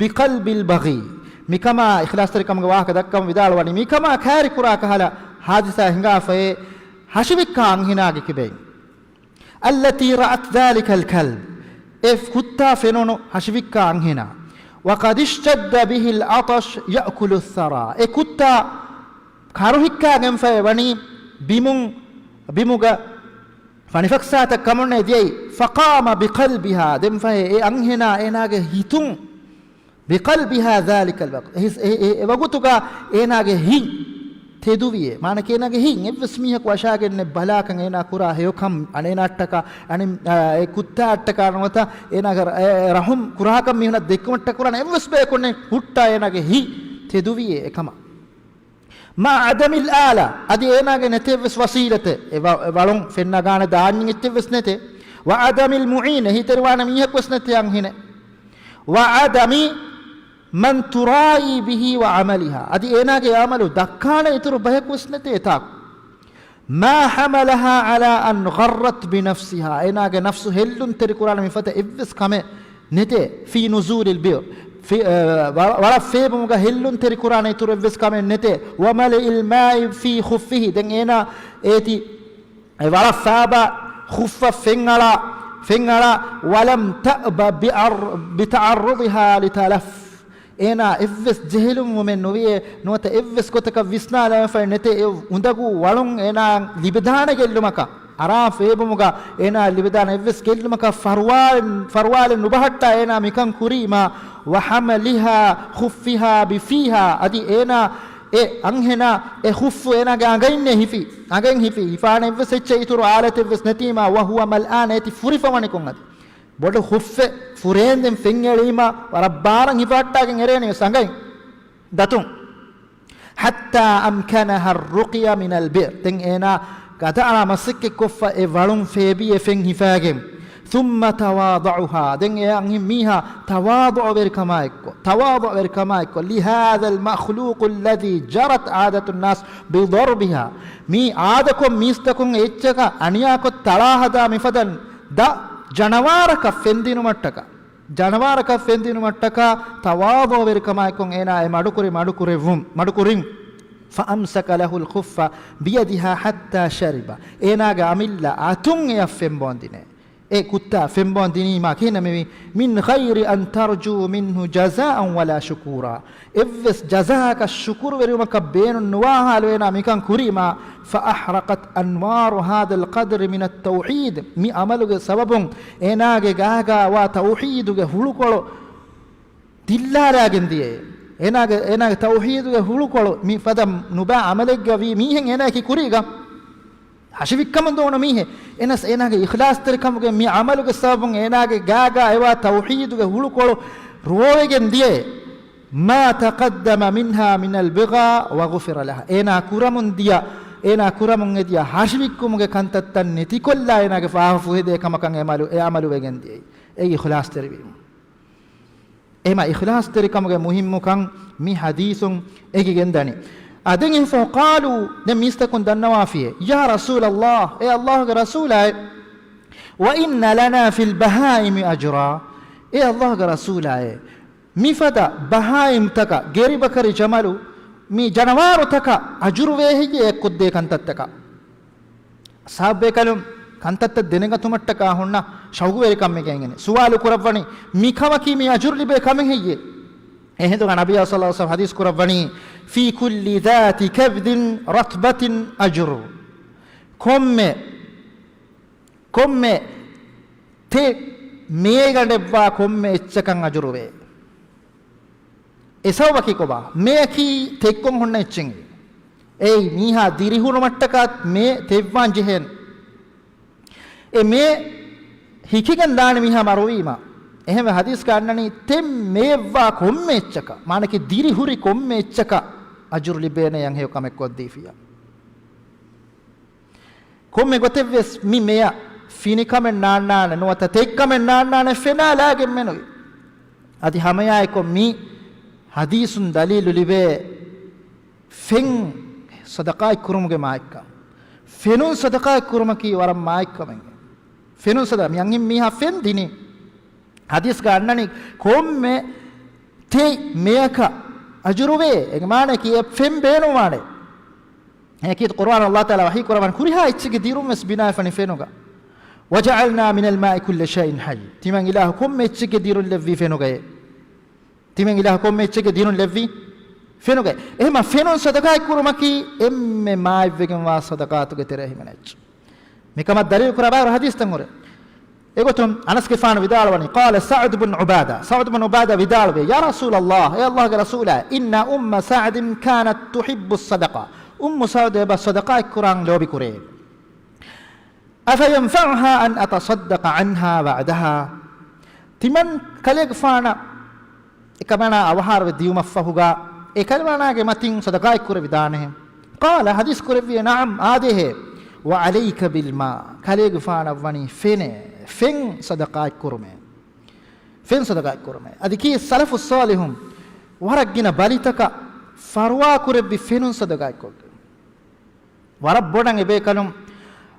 بقلب البغي." މިކަމާ އިޚްލާޞްތެރިކަމުގެ ވާހަކަ ދައްކަމުން ވިދާޅުވަނީ، މިކަމާ ކައިރި ކުރާ ކަހަލަ ޙާދިސާ ހިނގާފައޭ ހަށިވިއްކާ އަންހެނާގެ ކިބައިން. التي رأت ذلك الكلب، އެ ކުއްތާ ފެނުނު ހަށިވިއްކާ އަންހެނާ. وقد اشتد به العطش يأكل الثرى، އެ ކުއްތާ ކަރުހިއްކާގެންފައި ވަނީ ބިމުން، ބިމުގަ ފަނިފަކްސާތައް ކަމުންނޭ ދިޔައީ. فقام بقلبها، ދެންފަހެ އެ އަންހެނާ އޭނާގެ ހިތުން، بقلبها ذلك الوقت، އެ، އެ، އެ، އެ ވަގުތުގަ އޭނާގެ ހިތް ތެދުވިއޭ. މާނަކީ އޭނާގެ ހިތް އެއްވެސް މީހަކު އަށާގެންނެއް ބަލާކަން، އޭނާ ކުރާ ހެޔޮކަން، އަނެއް އޭނާއަށްޓަކާ، އަނެއް، އާ، އެ ކުއްތާއަށްޓަކާ ނުވަތަ އޭނާގެ ރަ-، އެ، ރަޙުމް ކުރާކަން މީހުނަށް ދެއްކުމަށްޓަކާ ކުރާނެ އެއްވެސް ބަޔަކުންނެއް ހުއްޓާ އޭނާގެ ހިތް ތެދުވިއޭ އެކަމަށް. مع عدم الآلة، އަދި އޭނާގެ ނެތޭ ވެސް ވަސީލަތެއް، އެ ވަ-، އެ ވަޅުން ފެންނަގާނެ ދާންޏެއް އެއްޗެއް ވެސް ނެތޭ. وعدم المعين، އެހީތެރިވާނެ މީހަކު ވެސް ނެތޭ އަންހެނެއް. وعدم من ترائي به وعملها، އަދި އޭނާގެ އަމަލު ދައްކާނެ އިތުރު ބަޔަކު ވެސް ނެތޭ އެތާކު. ما حملها على أن غرت بنفسها، އޭނާގެ ނަފްސު ހެއްލުންތެރި ކުރާނެ މިފަދަ އެއްވެސް ކަމެއް ނެތޭ. في نزول البئر، ފި-، އަ، ވަ-، ވަޅަށް ފޭބުމުގަ ހެއްލުންތެރި ކުރާނެ އިތުރު އެއްވެސް ކަމެއް ނެތޭ. وملء الماء في خفه، ދެން އޭނާ އޭތި އެ ވަޅަށް ފާބާ ޚުއްފަށް ފެންއަޅާ، ފެންއަޅާ، ولم تأب بأر-، بتعرضها لتلف، އޭނާ އެއްވެސް ޖެހިލުންވުމެއް ނުވިއޭ، ނުވަތަ އެއްވެސް ގޮތަކަށް ވިސްނާލައިފައެއް ނެތޭ، އެ އުނދަގޫ ވަޅުން އޭނާ ލިބިދާނެ ގެއްލުމަކަށް. އަރާ ފޭބުމުގަ އޭނާ ލިބިދާނެ އެއްވެސް ގެއްލުމަކަށް ފަރުވާލެއް، ފަރުވާލެއް ނުބަހައްޓާ އޭނާ މިކަން ކުރީމާ، وحملها خفها بفيها، އަދި އޭނާ އެ އަންހެނާ އެ ޚުއްފު އޭނާގެ އަނގައިންނޭ ހިފީ، އަނގައިން ހިފީ، ހިފާނެ އެއްވެސް އެއްޗެއް އިތުރު އާލަތެއްވެސް ނެތީމާ، وهو ملآن، އޭތި ފުރިފަވަނިކޮށް އަދި. ބޮޑު ޚުއްފެއް ފުރޭންދެން ފެންއެޅީމާ، ވަރަށް ބާރަށް ހިފަހައްޓާގެން އެރޭނެ ވެސް އަނގައިން ދަތުން. حتى أمكنها الرقي من البئر. ދެން އޭނާ ގަދައަޅާ މަސައްކަތްކޮށްފަ އެ ވަޅުން ފޭބިއޭ ފެން ހިފާގެން. ثم تواضعها، ދެން އެ އަންހެން މީހާ ތަވާޟުޢުވެރިކަމާއެއްކޮށް، ތަވާޟުޢުވެރިކަމާއެއްކޮށް، لهذا المخلوق الذي جرت عادة الناس بضربها، މީ އާދަކޮށް މީސްތަކުން އެއްޗަކަށް އަނިޔާކޮށް ތަޅާ ހަދާ މިފަދަ ދަށް ޖަނަވާރަކަށް ފެންދިނުމަށްޓަކާ، ޖަނަވާރަކަށް ފެންދިނުމަށްޓަކާ ތަވާޟުޢުވެރިކަމާއެކު އޭނާ އެ މަޑުކުރި، މަޑުކުރެއްވުން، މަޑުކުރިން. فأمسك له الخف بيدها حتى شرب، އޭނާގެ އަމިއްލަ އަތުން އެއަށް ފެންބޯން ދިނޭ. އެ ކުއްތާ ފެންބޯން ދިނީމާ ކިހިނެއް މިވީ؟ من غير أن ترجو منه جزاء ولا شكورا، އެއްވެސް ޖަޒާއަކަށް ޝުކުރުވެރިވުމަކަށް ބޭނުން ނުވާ ހާލު އޭނާ މިކަން ކުރީމާ، فأحرقت أنوار هذا القدر من التوحيد، މި އަމަލުގެ ސަބަބުން އޭނާގެ ގާގާ ވާ ތައުޙީދުގެ ހުޅުކޮޅު ދިއްލާލާގެން ދިޔައޭ. އޭނާގެ، އޭނާގެ ތައުޙީދުގެ ހުޅުކޮޅު މި ފަދަ ނުބާ އަމަލެއްގަ ވީ މީހެއް އޭނާއަކީ ކުރީގަ ހަށިވިއްކަމުން ދޯންނަ މީހެއް. އެހެނަސް އޭނާގެ އިޚްލާޞްތެރިކަމުގެ މި އަމަލުގެ ސަބަބުން އޭނާގެ ގާގާ އެވާ ތައުޙީދުގެ ހުޅުކޮޅު ރޯވެގެން ދިޔައޭ. ما تقدم منها من البغى وغفر لها، އޭނާ ކުރަމުން ދިޔަ، އޭނާ ކުރަމުން އެދިޔަ ހަށިވިއްކުމުގެ ކަންތައްތައް ނެތިކޮށްލާ އޭނާގެ ފާހަ ފުހެދޭ ކަމަކަށް އެ އަމަލު، އެ އަމަލު ވެގެން ދިޔައީ. އެއީ އިޚްލާޞްތެރިވީމަ. އެހެމަ އިޚްލާޞްތެރިކަމުގެ މުހިންމުކަން މި ޙަދީޘުން އެނގިގެންދަނީ. އާ، ދެން އެހެން ފަހު، قالوا، ދެން މީސްތަކުން ދަންނަވާފިޔޭ، يا رسول الله، އޭ ﷲގެ ރަސޫލާއޭ، وإن لنا في البهائم أجرا، އޭ ﷲގެ ރަސޫލާއޭ، މިފަދަ ބަހާއިމްތަކަށް، ގެރިބަކަރި ޖަމަލު، މި ޖަނަވާރުތަކަށް އަޖުރުވޭ ހެއްޔޭ އެއްކޮށްދޭ ކަންތައްތަކަށް؟ ޞަޙާބީ ބޭކަލުން ކަންތައްތައް ދެނެގަތުމަށްޓަކާ ހުންނަ ޝައުގުވެރިކަން މިގެންގެން ސުވާލު ކުރައްވަނީ، މިކަމަކީ މި އަޖުރު ލިބޭ ކަމެއް ހެއްޔޭ؟ އެހިނދުގަ ނަބިއްޔާ ޞައްލައްލާހު ޢަލައިހި ވަސައްލަމަ ޙަދީޘް ކުރައްވަނީ، في كل ذات كبد رطبة أجر، ކޮންމެ، ކޮންމެ ތެ މޭގަނޑެއްވާ ކޮންމެ އެއްޗަކަށް އަޖުރުވޭ. އެ ސަބަބަކީ ކޮބާ؟ މެއަކީ ތެއްކޮށް ހުންނަ އެއްޗެއް. އެއީ މީހާ ދިރިހުރުމަށްޓަކާ މޭ ތެއްވާން ޖެހޭނެ. އެ މޭ ހިކިގެން ދާނެ މީހާ މަރުވީމަ. އެހެންވެ ޙަދީޘްގަ އަންނަނީ ތެ މޭއްވާ ކޮންމެ އެއްޗަކަށް، މާނަކީ ދިރިހުރި ކޮންމެ އެއްޗަކަށް އަޖުރު ލިބޭނެ އަންހެޔޮ ކަމެއް ކޮށްދީފިޔާ. ކޮންމެ ގޮތެއްވެސް މި މެޔަށް ފިނިކަމެއް ނާންނާނެ ނުވަތަ ތެއްކަމެއް ނާންނާނެ ފެނާލާގެން މެނުވި. އަދި ހަމައެއާއެކު މި ޙަދީޘުން ދަލީލު ލިބޭ ފެން ޞަދަޤާތް ކުރުމުގެ މާތްކަން. ފެނުން ޞަދަޤާތް ކުރުމަކީ ވަރަށް މާތްކަމެއް. ފެނުން ޞަދަ-، މި އަންހެން މީހާ ފެން ދިނީ. ޙަދީޘްގަ އަންނަނީ ކޮންމެ ތެ މެޔަކަށް އަޖުރުވޭ. އޭގެ މާނައަކީ އެ ފެން ބޭނުންވާނެ. އެކީ ޤުރުއާން ﷲ ތަޢާލާ ވަޙީ ކުރައްވަނީ ކުރިހާ އެއްޗެއްގެ ދިރުން ވެސް ބިނާވެފަނި ފެނުގަ. وجعلنا من الماء كل شيء حي. ތިމަން އިލާހު ކޮންމެ އެއްޗެއްގެ ދިރުން ލެއްވީ ފެނުގައޭ. ތިމަން އިލާހު ކޮންމެ އެއްޗެއްގެ ދިރުން ލެއްވީ ފެނުގައޭ. އެހެމަ ފެނުން ޞަދަޤާތް ކުރުމަކީ އެންމެ މާތްވެގެންވާ ޞަދަޤާތުގެ ތެރޭ ހިމެނޭ އެއްޗެއް. މިކަމަށް ދަލީލު ކުރާ ބާރު ޙަދީޘްތައް ހުރޭ. އެގޮތުން އަނަސްގެފާނު ވިދާޅުވަނީ، قال سعد بن عبادة، ސަޢުދު ބިން ޢުބާދާ ވިދާޅުވޭ، يا رسول الله، އޭ ﷲގެ ރަސޫލާ، إن أم سعد كانت تحب الصدقة، އުއްމު ސަޢުދު އެބަ ޞަދަޤާތް ކުރާން ލޯބި ކުރޭ. أفينفعها أن أتصدق عنها بعدها؟ ތިމަން ކަލޭގެފާނަށް އެކަމަނާ އަވަހާރަވެ ދިޔުމަށްފަހުގަ އެކަމަނާގެ މަތިން ޞަދަޤާތް ކުރެވިދާނެހެން. قال، ޙަދީޘް ކުރެއްވިއޭ، نعم، އާދޭހޭ. وعليك بالماء، ކަލޭގެފާނަށް ވަނީ ފެނޭ، ފެން ޞަދަޤާތް ކުރުމޭ. ފެން ޞަދަޤާތް ކުރުމޭ. އަދި ކީ ސަލަފުއް ޞާލިޙުން ވަރަށް ގިނަ ބަލިތަކަށް ފަރުވާ ކުރެއްވި ފެނުން ޞަދަޤާތް ކޮށްގެން. ވަރަށް ބޮޑަށް އެބޭކަލުން،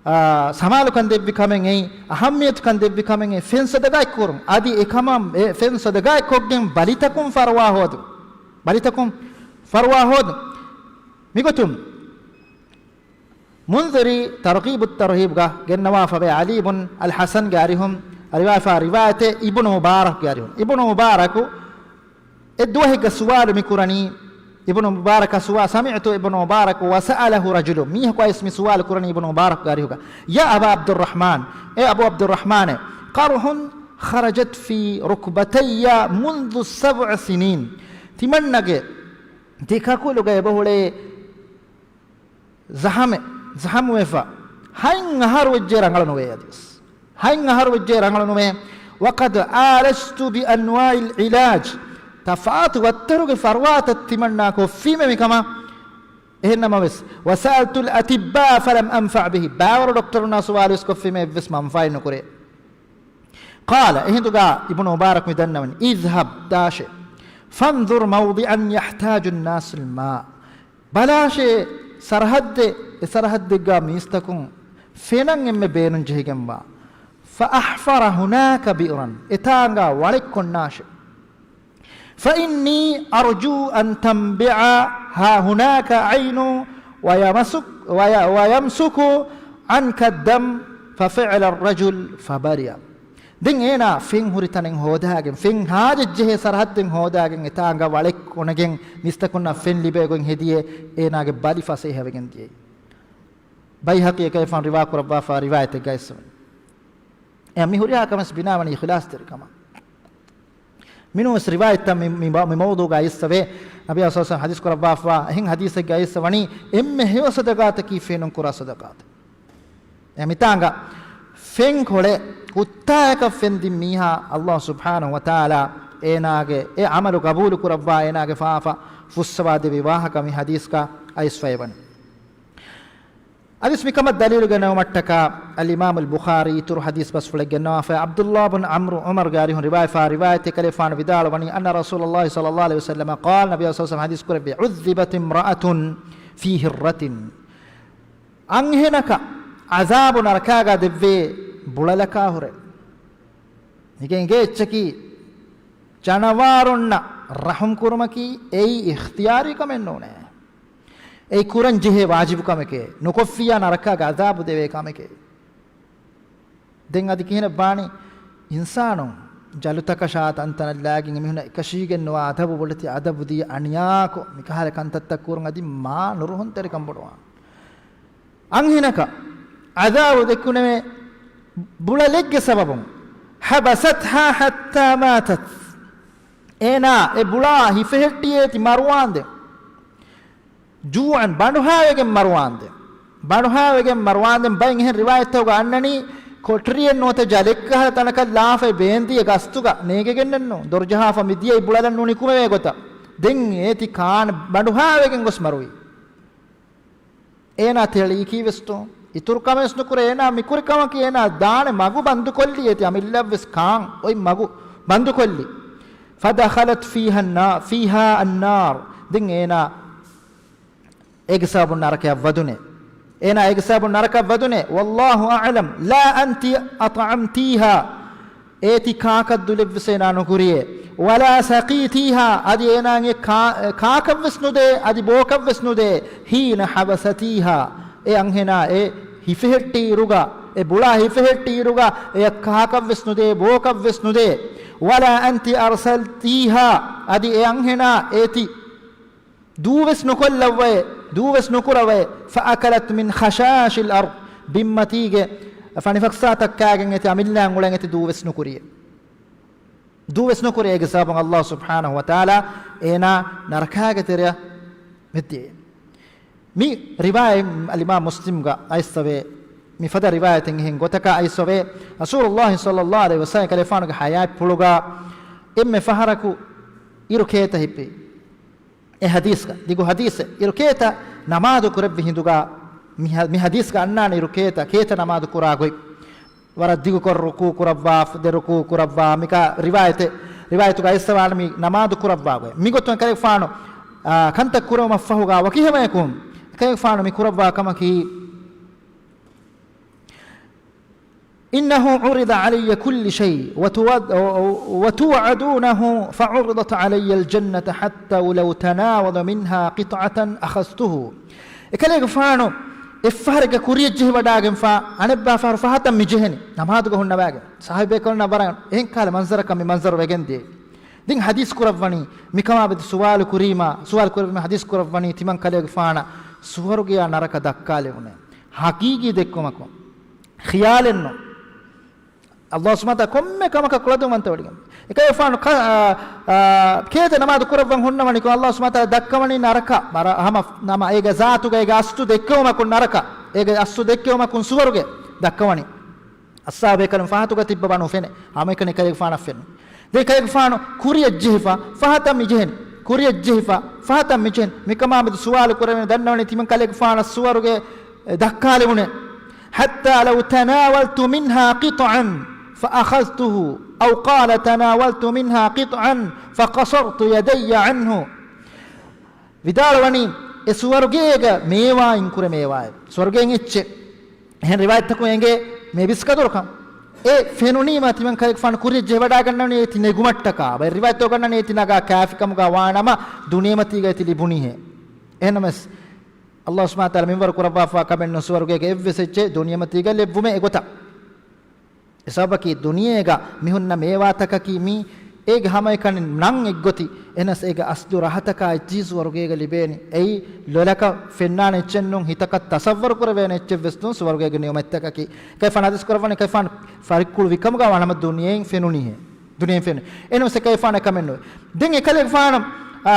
އާ، ސަމާލުކަން ދެއްވި ކަމެއް އެއީ، އަހައްމިޔަތުކަން ދެއްވި ކަމެއް އެއީ ފެން ޞަދަޤާތް ކުރުން. އަދި އެކަމަށް އެ ފެން ޞަދަޤާތް ކޮށްގެން ބަލިތަކުން ފަރުވާ ހޯދުން. ބަލިތަކުން ފަރުވާ ހޯދުން. މިގޮތުން މުންޛިރީ ތަރްޣީބު ތަރްހީބުގަ ގެންނަވާފަވޭ ޢަލީ ބުން އަލް ޙަސަންގެ އަރިހުން ރިވާޔަތްވާ ރިވާޔަތެއް އިބުނު މުބާރަކްގެ އަރިހުން. އިބުނު މުބާރަކު އެއް ދުވަހެއްގަ ސުވާލު މި ކުރަނީ، އިބުނު މުބާރަކަށް ސުވާ، سمعت ابن مبارك وسأله رجل، މީހަކު އައިސް މި ސުވާލު ކުރަނީ އިބުނު މުބާރަކުގެ އަރިހުގަ، يا أبا عبد الرحمن، އޭ އަބޫ ޢަބްދުއްރަޙްމާނޭ، قرح خرجت في ركبتي منذ سبع سنين، ތިމަންނަގެ ދެ ކަކުލުގަ އެބަހުޅޭ ޒަހަމެއް، ޒަހަމުވެފަ ހަތް އަހަރު ވެއްޖެ ރަނގަޅު ނުވޭ އަދިވެސް. ހަތް އަހަރު ވެއްޖެ ރަނގަޅު ނުވޭ. وقد عالجت بأنواع العلاج، ތަފާތު ވައްތަރުގެ ފަރުވާތައް ތިމަންނާ ކޮށްފީމެ މިކަމަށް. އެހެންނަމަވެސް، وسألت الأطباء فلم أنفع به، ބައިވަރު ޑޮކްޓަރުންނާ ސުވާލުވެސް ކޮށްފީމެ އެއްވެސް މަންފާއެއް ނުކުރޭ. قال، އެހިނދުގާ އިބްނު މުބާރަކު މި ދަންނަވަނީ، اذهب، ދާށޭ، فانظر موضعا يحتاج الناس الماء، ބަލާށޭ ސަރަހައްދެއް، އެ ސަރަހައްދެއްގާ މީސްތަކުން ފެނަށް އެންމެ ބޭނުން ޖެހިގެންވާ، فاحفر هناك بئرا، އެތާނގާ ވަޅެއް ކޮންނާށޭ، فإني أرجو أن تنبع ها هناك عين ويمسك، وي-، ويمسك عنك الدم، ففعل الرجل فبرئ. ދެން އޭނާ ފެން ހުރި ތަނެއް ހޯދާގެން، ފެން ހާޖަތްޖެހޭ ސަރަހައްދެއް ހޯދާގެން، އެތާނގަ ވަޅެއް އޮނެގެން މީސްތަކުންނަށް ފެން ލިބޭ ގޮތް ހެދިޔޭ، އޭނާގެ ބަލި ފަސޭހަވެގެން ދިޔައީ. ބައިހަޤީ އެކަލޭގެފާނު ރިވާ ކުރައްވާފާ ރިވާޔަތެއްގައި އިސްވަނީ. އެ މި ހުރިހާ ކަމެސް ބިނާވަނީ އިޚްލާޞްތެރިކަމަށް. މިނޫންވެސް ރިވާޔަތްތައް މި، މި، މި މައުޟޫޢުގައި އިސްވޭ، ނަބިއްޔާ ޞައްލަﷲު ޢަލައިހި ވަސައްލަމަ ޙަދީޘް ކުރައްވާފާ، އެހެން ޙަދީޘެއްގައި އިސްވަނީ، އެންމެ ހެޔޮ ޞަދަޤާތަކީ ފެނުން ކުރާ ޞަދަޤާތެއް. އެ މިތާނގަ ފެންކޮޅެއް ކުއްތާއަކަށް ފެން ދިން މީހާ، ﷲ ސުބްޙާނަހޫ ވަތަޢާލާ އޭނާގެ އެ ޢަމަލު ޤަބޫލު ކުރައްވާ، އޭނާގެ ފާފަ ފުއްސަވާ ދެވި ވާހަކަ މި ޙަދީޘްގަ އައިސްފައިވަނީ. އަދިސް މިކަމަށް ދަލީލު ގެނައުމަށްޓަކާ، އަލްއިމާމު އަލްބުޚާރީ އިތުރު ޙަދީޘް ބަސްފުޅެއް ގެންނަވާފައި، ޢަބްދުﷲ ބިން ޢަމްރު ޢުމަރުގެ އަރިހުން ރިވާޔަތްވާ ރިވާޔަތެއް ކަލޭގެފާނު ވިދާޅުވަނީ، أن رسول الله صلى الله عليه وسلم قال، ނަބިއްޔާ ޞައްލަﷲު ޢަލައިހި ވަސައްލަމަ ޙަދީޘް ކުރެއްވި، عذبت امرأة في هرة، އަންހެނަކަށް ޢަޛާބު ނަރަކާގަ ދެއްވޭ ބުޅަލަކާ ހުރެ. މިގެ އިނގޭ އެއްޗަކީ، ޖަނަވާރުންނަށް ރަޙުމް ކުރުމަކީ އެއީ އިޚްތިޔާރީ ކަމެއް ނޫނޭ. އެއީ ކުރަން ޖެހޭ ވާޖިބު ކަމެކޭ. ނުކޮށްފިއްޔާ ނަރަކާގެ ޢަޛާބު ދެވޭ ކަމެކޭ. ދެން އަދި ކިހިނެއް ވާނީ؟ އިންސާނުން ޖަލުތަކަށާ ތަންތަނަށް ލާގެން އެމީހުންނަށް އެކަށީގެން ނުވާ އަދަބު ބޮޑެތި އަދަބު ދީ އަނިޔާކޮށް، މިކަހަލަ ކަންތައްތައް ކުރުން އަދި މާ ނުރުހުންތެރިކަން ބޮޑުވާން. އަންހެނަކަށް ޢަޛާބު ދެއްކުނެވޭ ބުޅަލެއްގެ ސަބަބުން، حبستها حتى ماتت، އޭނާ އެ ބުޅާ ހިފެހެއްޓިއޭތި މަރުވާނދެ. جوعا، ބަނޑުހާވެގެން މަރުވާނދެ. ބަނޑުހާވެގެން މަރުވާނދެން ބައެއް އެހެން ރިވާޔަތްތަކުގަ އަންނަނީ، ކޮޓަރިއެއް ނުވަތަ ޖަލެއްކަހަލަ ތަނަކަށް ލާފައި ބޭންދީ އެ ގަސްތުގަ ނޭގެގެންނެއްނު. ދޮރުޖަހާފަ މިދިޔައީ ބުޅަލަށް ނޫނިކުމެވޭ ގޮތަށް. ދެން އޭތި ކާން ބަނޑުހާވެގެން ގޮސް މަރުވީ. އޭނާ ތެޅީކީ ވެސްތޯ؟ އިތުރު ކަމެއް ވެސް ނުކުރޭ. އޭނާ މިކުރި ކަމަކީ އޭނާ ދާނެ މަގު ބަންދުކޮށްލީ. އޭތި އަމިއްލައަށް ވެސް ކާން އޮތް މަގު ބަންދުކޮށްލީ. فدخلت فيها النا-، فيها النار. ދެން އޭނާ އޭގެ ސަބަބުން ނަރަކަޔަށް ވަދުނޭ. އޭނާ އޭގެ ސަބަބުން ނަރަކަށް ވަދުނޭ. والله أعلم، لا أنت أطعمتيها، އޭތި ކާކަށް ދުލެއްވެސް އޭނާ ނުކުރިޔޭ. ولا سقيتيها، އަދި އޭނާ އެ ކާ-، ކާކަށްވެސް ނުދޭ، އަދި ބޯކަށްވެސް ނުދޭ. حين حبستيها، އެ އަންހެނާ އެ ހިފެހެއްޓި އިރުގަ، އެ ބުޅާ ހިފެހެއްޓި އިރުގަ، އެ ކާކަށްވެސް ނުދޭ، ބޯކަށްވެސް ނުދޭ. ولا أنت أرسلتيها، އަދި އެ އަންހެނާ އޭތި ދޫވެސް ނުކޮށްލައްވައޭ، ދޫވެސް ނުކުރަވައޭ. فأكلت من خشاش الأرض، ބިންމަތީގެ ފަނިފަކްސާތައް ކާގެން އޭތި އަމިއްލައަށް އުޅެން އޭތި ދޫވެސް ނުކުރިޔޭ. ދޫވެސް ނުކުރި އޭގެ ސަބަބުން ﷲ ސުބްޙާނަހޫ ވަތަޢާލާ އޭނާ ނަރަކާގެ ތެރެއަށް ވެއްދިޔޭ. މި ރިވާޔަތް އަލްއިމާމް މުސްލިމްގަ އައިސްފަވޭ. މިފަދަ ރިވާޔަތެއް އެހެން ގޮތަކަށް އައިސްފަވޭ. ރަސޫލުﷲ ޞައްލަﷲު ޢަލައިހި ވަސައްލަމަ ކަލޭގެފާނުގެ ޙަޔާތްޕުޅުގަ އެންމެ ފަހަރަކު އިރު ކޭތަ ހިއްޕި. އެ ޙަދީޘްގަ، ދިގު ޙަދީޘެއް. އިރު ކޭތަ ނަމާދު ކުރެއްވި ހިނދުގަ މި ޙަ-، މި ޙަދީޘްގަ އަންނާނެ އިރު ކޭތަ، ކޭތަ ނަމާދު ކުރާ ގޮތް. ވަރަށް ދިގުކޮށް ރުކޫޢު ކުރައްވާ، ދެ ރުކޫޢު ކުރައްވާ، މިކަ ރިވާޔަތެއް، ރިވާޔަތުގަ އައިސްފަވާނެ މި ނަމާދު ކުރައްވާ ގޮތް. މިގޮތުން ކަލޭގެފާނު، އާ، ކަންތައް ކުރެވުމަށްފަހުގަ ވަކި ހަމަޔަކުން ކަލޭގެފާނު މި ކުރައްވާ ކަމަކީ، إنه عرض علي كل شيء وتوعد-، وتوعدونه فعرضت علي الجنة حتى لو تناول منها قطعة أخذته. އެކަލޭގެފާނު އެއްފަހަރެއްގަ ކުރިޔަށް ޖެހިވަޑާގެންފާ އަނެއްބާ ފަހަރު ފަހަތަށް މި ޖެހެނީ. ނަމާދުގަ ހުންނަވާގެން. ސަހާބީބޭކަލުންނަށް ވަރަށް އެހެން ކަހަލަ މަންޒަރަކަށް މި މަންޒަރު ވެގެން ދިޔައީ. ދެން ޙަދީޘް ކުރައްވަނީ، މިކަމާ މެދު ސުވާލު ކުރީމާ، ސުވާލު ކުރެއްވީމާ ޙަދީޘް ކުރައްވަނީ ތިމަން ކަލޭގެފާނަށް ސުވަރުގެޔާ ނަރަކަ ދައްކާލެވުނޭ. ޙަޤީޤީ ދެއްކުމަކުން. ޚިޔާލެއްނު. ﷲ ސުބްޙާނަހޫ ވަތަޢާލާ ކޮންމެ ކަމަކަށް ކުޅަދުންވަންތަވެވޮޑިގެން. އެކަލޭގެފާނު ކަ-، އާ، އާ، ކޭތަ ނަމާދު ކުރައްވަން ހުންނަވަނިކޮށް، ﷲ ސުބްޙާނަހޫ ވަތަޢާލާ ދައްކަވަނީ ނަރަކަ، މަރަ-، ހަމަ ނަމަ އޭގެ ޒާތުގަ އޭގެ އަސްލު ދެއްކެވުމަކުން ނަރަކަ. އޭގެ އަސްލު ދެއްކެވުމަކުން ސުވަރުގެ ދައްކަވަނީ. އައްސާބޭކަލުން ފަހަތުގަ ތިއްބަވާ ނުފެނޭ. ހަމައެކަނި ކަލޭގެފާނަށް ފެނުން. ދެން ކަލޭގެފާނު ކުރިޔަށް ޖެހިފަ، ފަހަތަށް މި ޖެހެނީ. ކުރިޔަށް ޖެހިފަ، ފަހަތަށް މި ޖެހެނީ. މިކަމާ މެދު ސުވާލު ކުރެވެން ދަންނަވަނީ ތިމަން ކަލޭގެފާނަށް ސުވަރުގެ ދައްކާލެވުނޭ. حتى لو تناولت منها قطعا فأخذته، أو قال تناولت منها قطعا فقصرت يدي عنه. ވިދާޅުވަނީ، އެ ސުވަރުގޭގަ މޭވާއިން ކުރެ މޭވާއެއް. ސުވަރުގެއިން އެއްޗެއް. އެހެން ރިވާޔަތްތަކުން އެނގޭ މޭ ބިސް ކަދުރުކަން. އެ ފެނުނީމަ ތިމަން ކަލޭގެފާނު ކުރިޔަށް ޖެހިވަޑާގަންނަވަނީ އޭތި ނެގުމަށްޓަކާ. ބައެއް ރިވާޔަތްތައް ގަންނަނީ އޭތި ނަގާ ކާފިކަމުގަ ވާނަމަ ދުނިޔެމަތީގަ އޭތި ލިބުނީހޭ. އެހެންނަމަވެސް، ﷲ ސުބްޙާނަހޫ ވަތަޢާލާ މިންވަރު ކުރައްވާފަވާ ކަމެއް ނޫން ސުވަރުގޭގެ އެއްވެސް އެއްޗެއް ދުނިޔެމަތީގަ ލެއްވުމެއް އެގޮތަށް. އެ ސަބަބަކީ ދުނިޔޭގަ މި ހުންނަ މޭވާތަކަކީ މީ އޭގެ ހަމައެކަނި ނަން އެއްގޮތި، އެހެނަސް އޭގެ އަސްލު ރަހަތަކާ އެއްޗިހި ސުވަރުގޭގަ ލިބޭނެ. އެއީ ލޮލަކަށް ފެންނާނެ އެއްޗެއް ނޫން، ހިތަކަށް ތަސައްވަރު ކުރެވޭނެ އެއްޗެއް ވެސް ނޫން ސުވަރުގޭގެ ނިޢުމަތްތަކަކީ. ކަލޭގެފާނު ޙަދީޘް ކުރައްވަނީ ކަލޭގެފާނު ފަރިއްކުޅު ވިކަމުގަ ވާނަމަ ދުނިޔެއިން ފެނުނީހޭ. ދުނިޔެއިން ފެނުނީ. އެހެންނަމަވެސް އެކަލޭގެފާނަށް ކަމެއް ނުވޭ. ދެން އެކަލޭގެފާނަށް، އާ،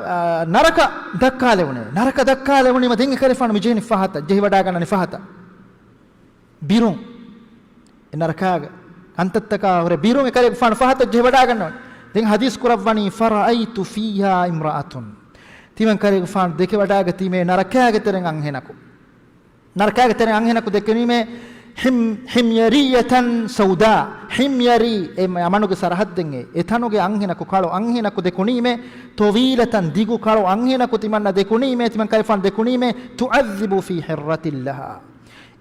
އާ، ނަރަކަ ދައްކާލެވުނޭ. ނަރަކަ ދައްކާލެވުނީމަ ދެން އެކަލޭގެފާނު މި ޖެހެނީ ފަހަތަށް، ޖެހިވަޑާގަންނަނީ ފަހަތަށް. ބިރުން. އެ ނަރަކާގެ ކަންތައްތަކާ ހުރެ ބިރުން އެކަލޭގެފާނު ފަހަތަށް ޖެހިވަޑާގަންނަވަނީ. ދެން ޙަދީޘް ކުރައްވަނީ، فَرَأَيْتُ فِيهَا امْرَأَةً. ތިމަން ކަލޭގެފާނު ދެކެވަޑާގަތީމޭ ނަރަކާގެ ތެރެއިން އަންހެނަކު. ނަރަކާގެ ތެރެއިން އަންހެނަކު ދެކެނީމޭ، ހިމް-، حِمْيَرِيَّةً سَوْدَاءَ. ހިމްޔަރީ، އެ މަ-، މަނުގެ ސަރަހައްދެއް އެ. އެ ތަނުގެ އަންހެނަކު ކަޅު އަންހެނަކު ދެކުނީމޭ، طَوِيلَةً، ދިގު ކަޅު އަންހެނަކު ތިމަންނަ ދެކުނީމޭ، ތިމަން ކަލޭގެފާނު ދެކުނީމޭ، تُعَذِّبُ فِي حِرَّةٍ لَهَا.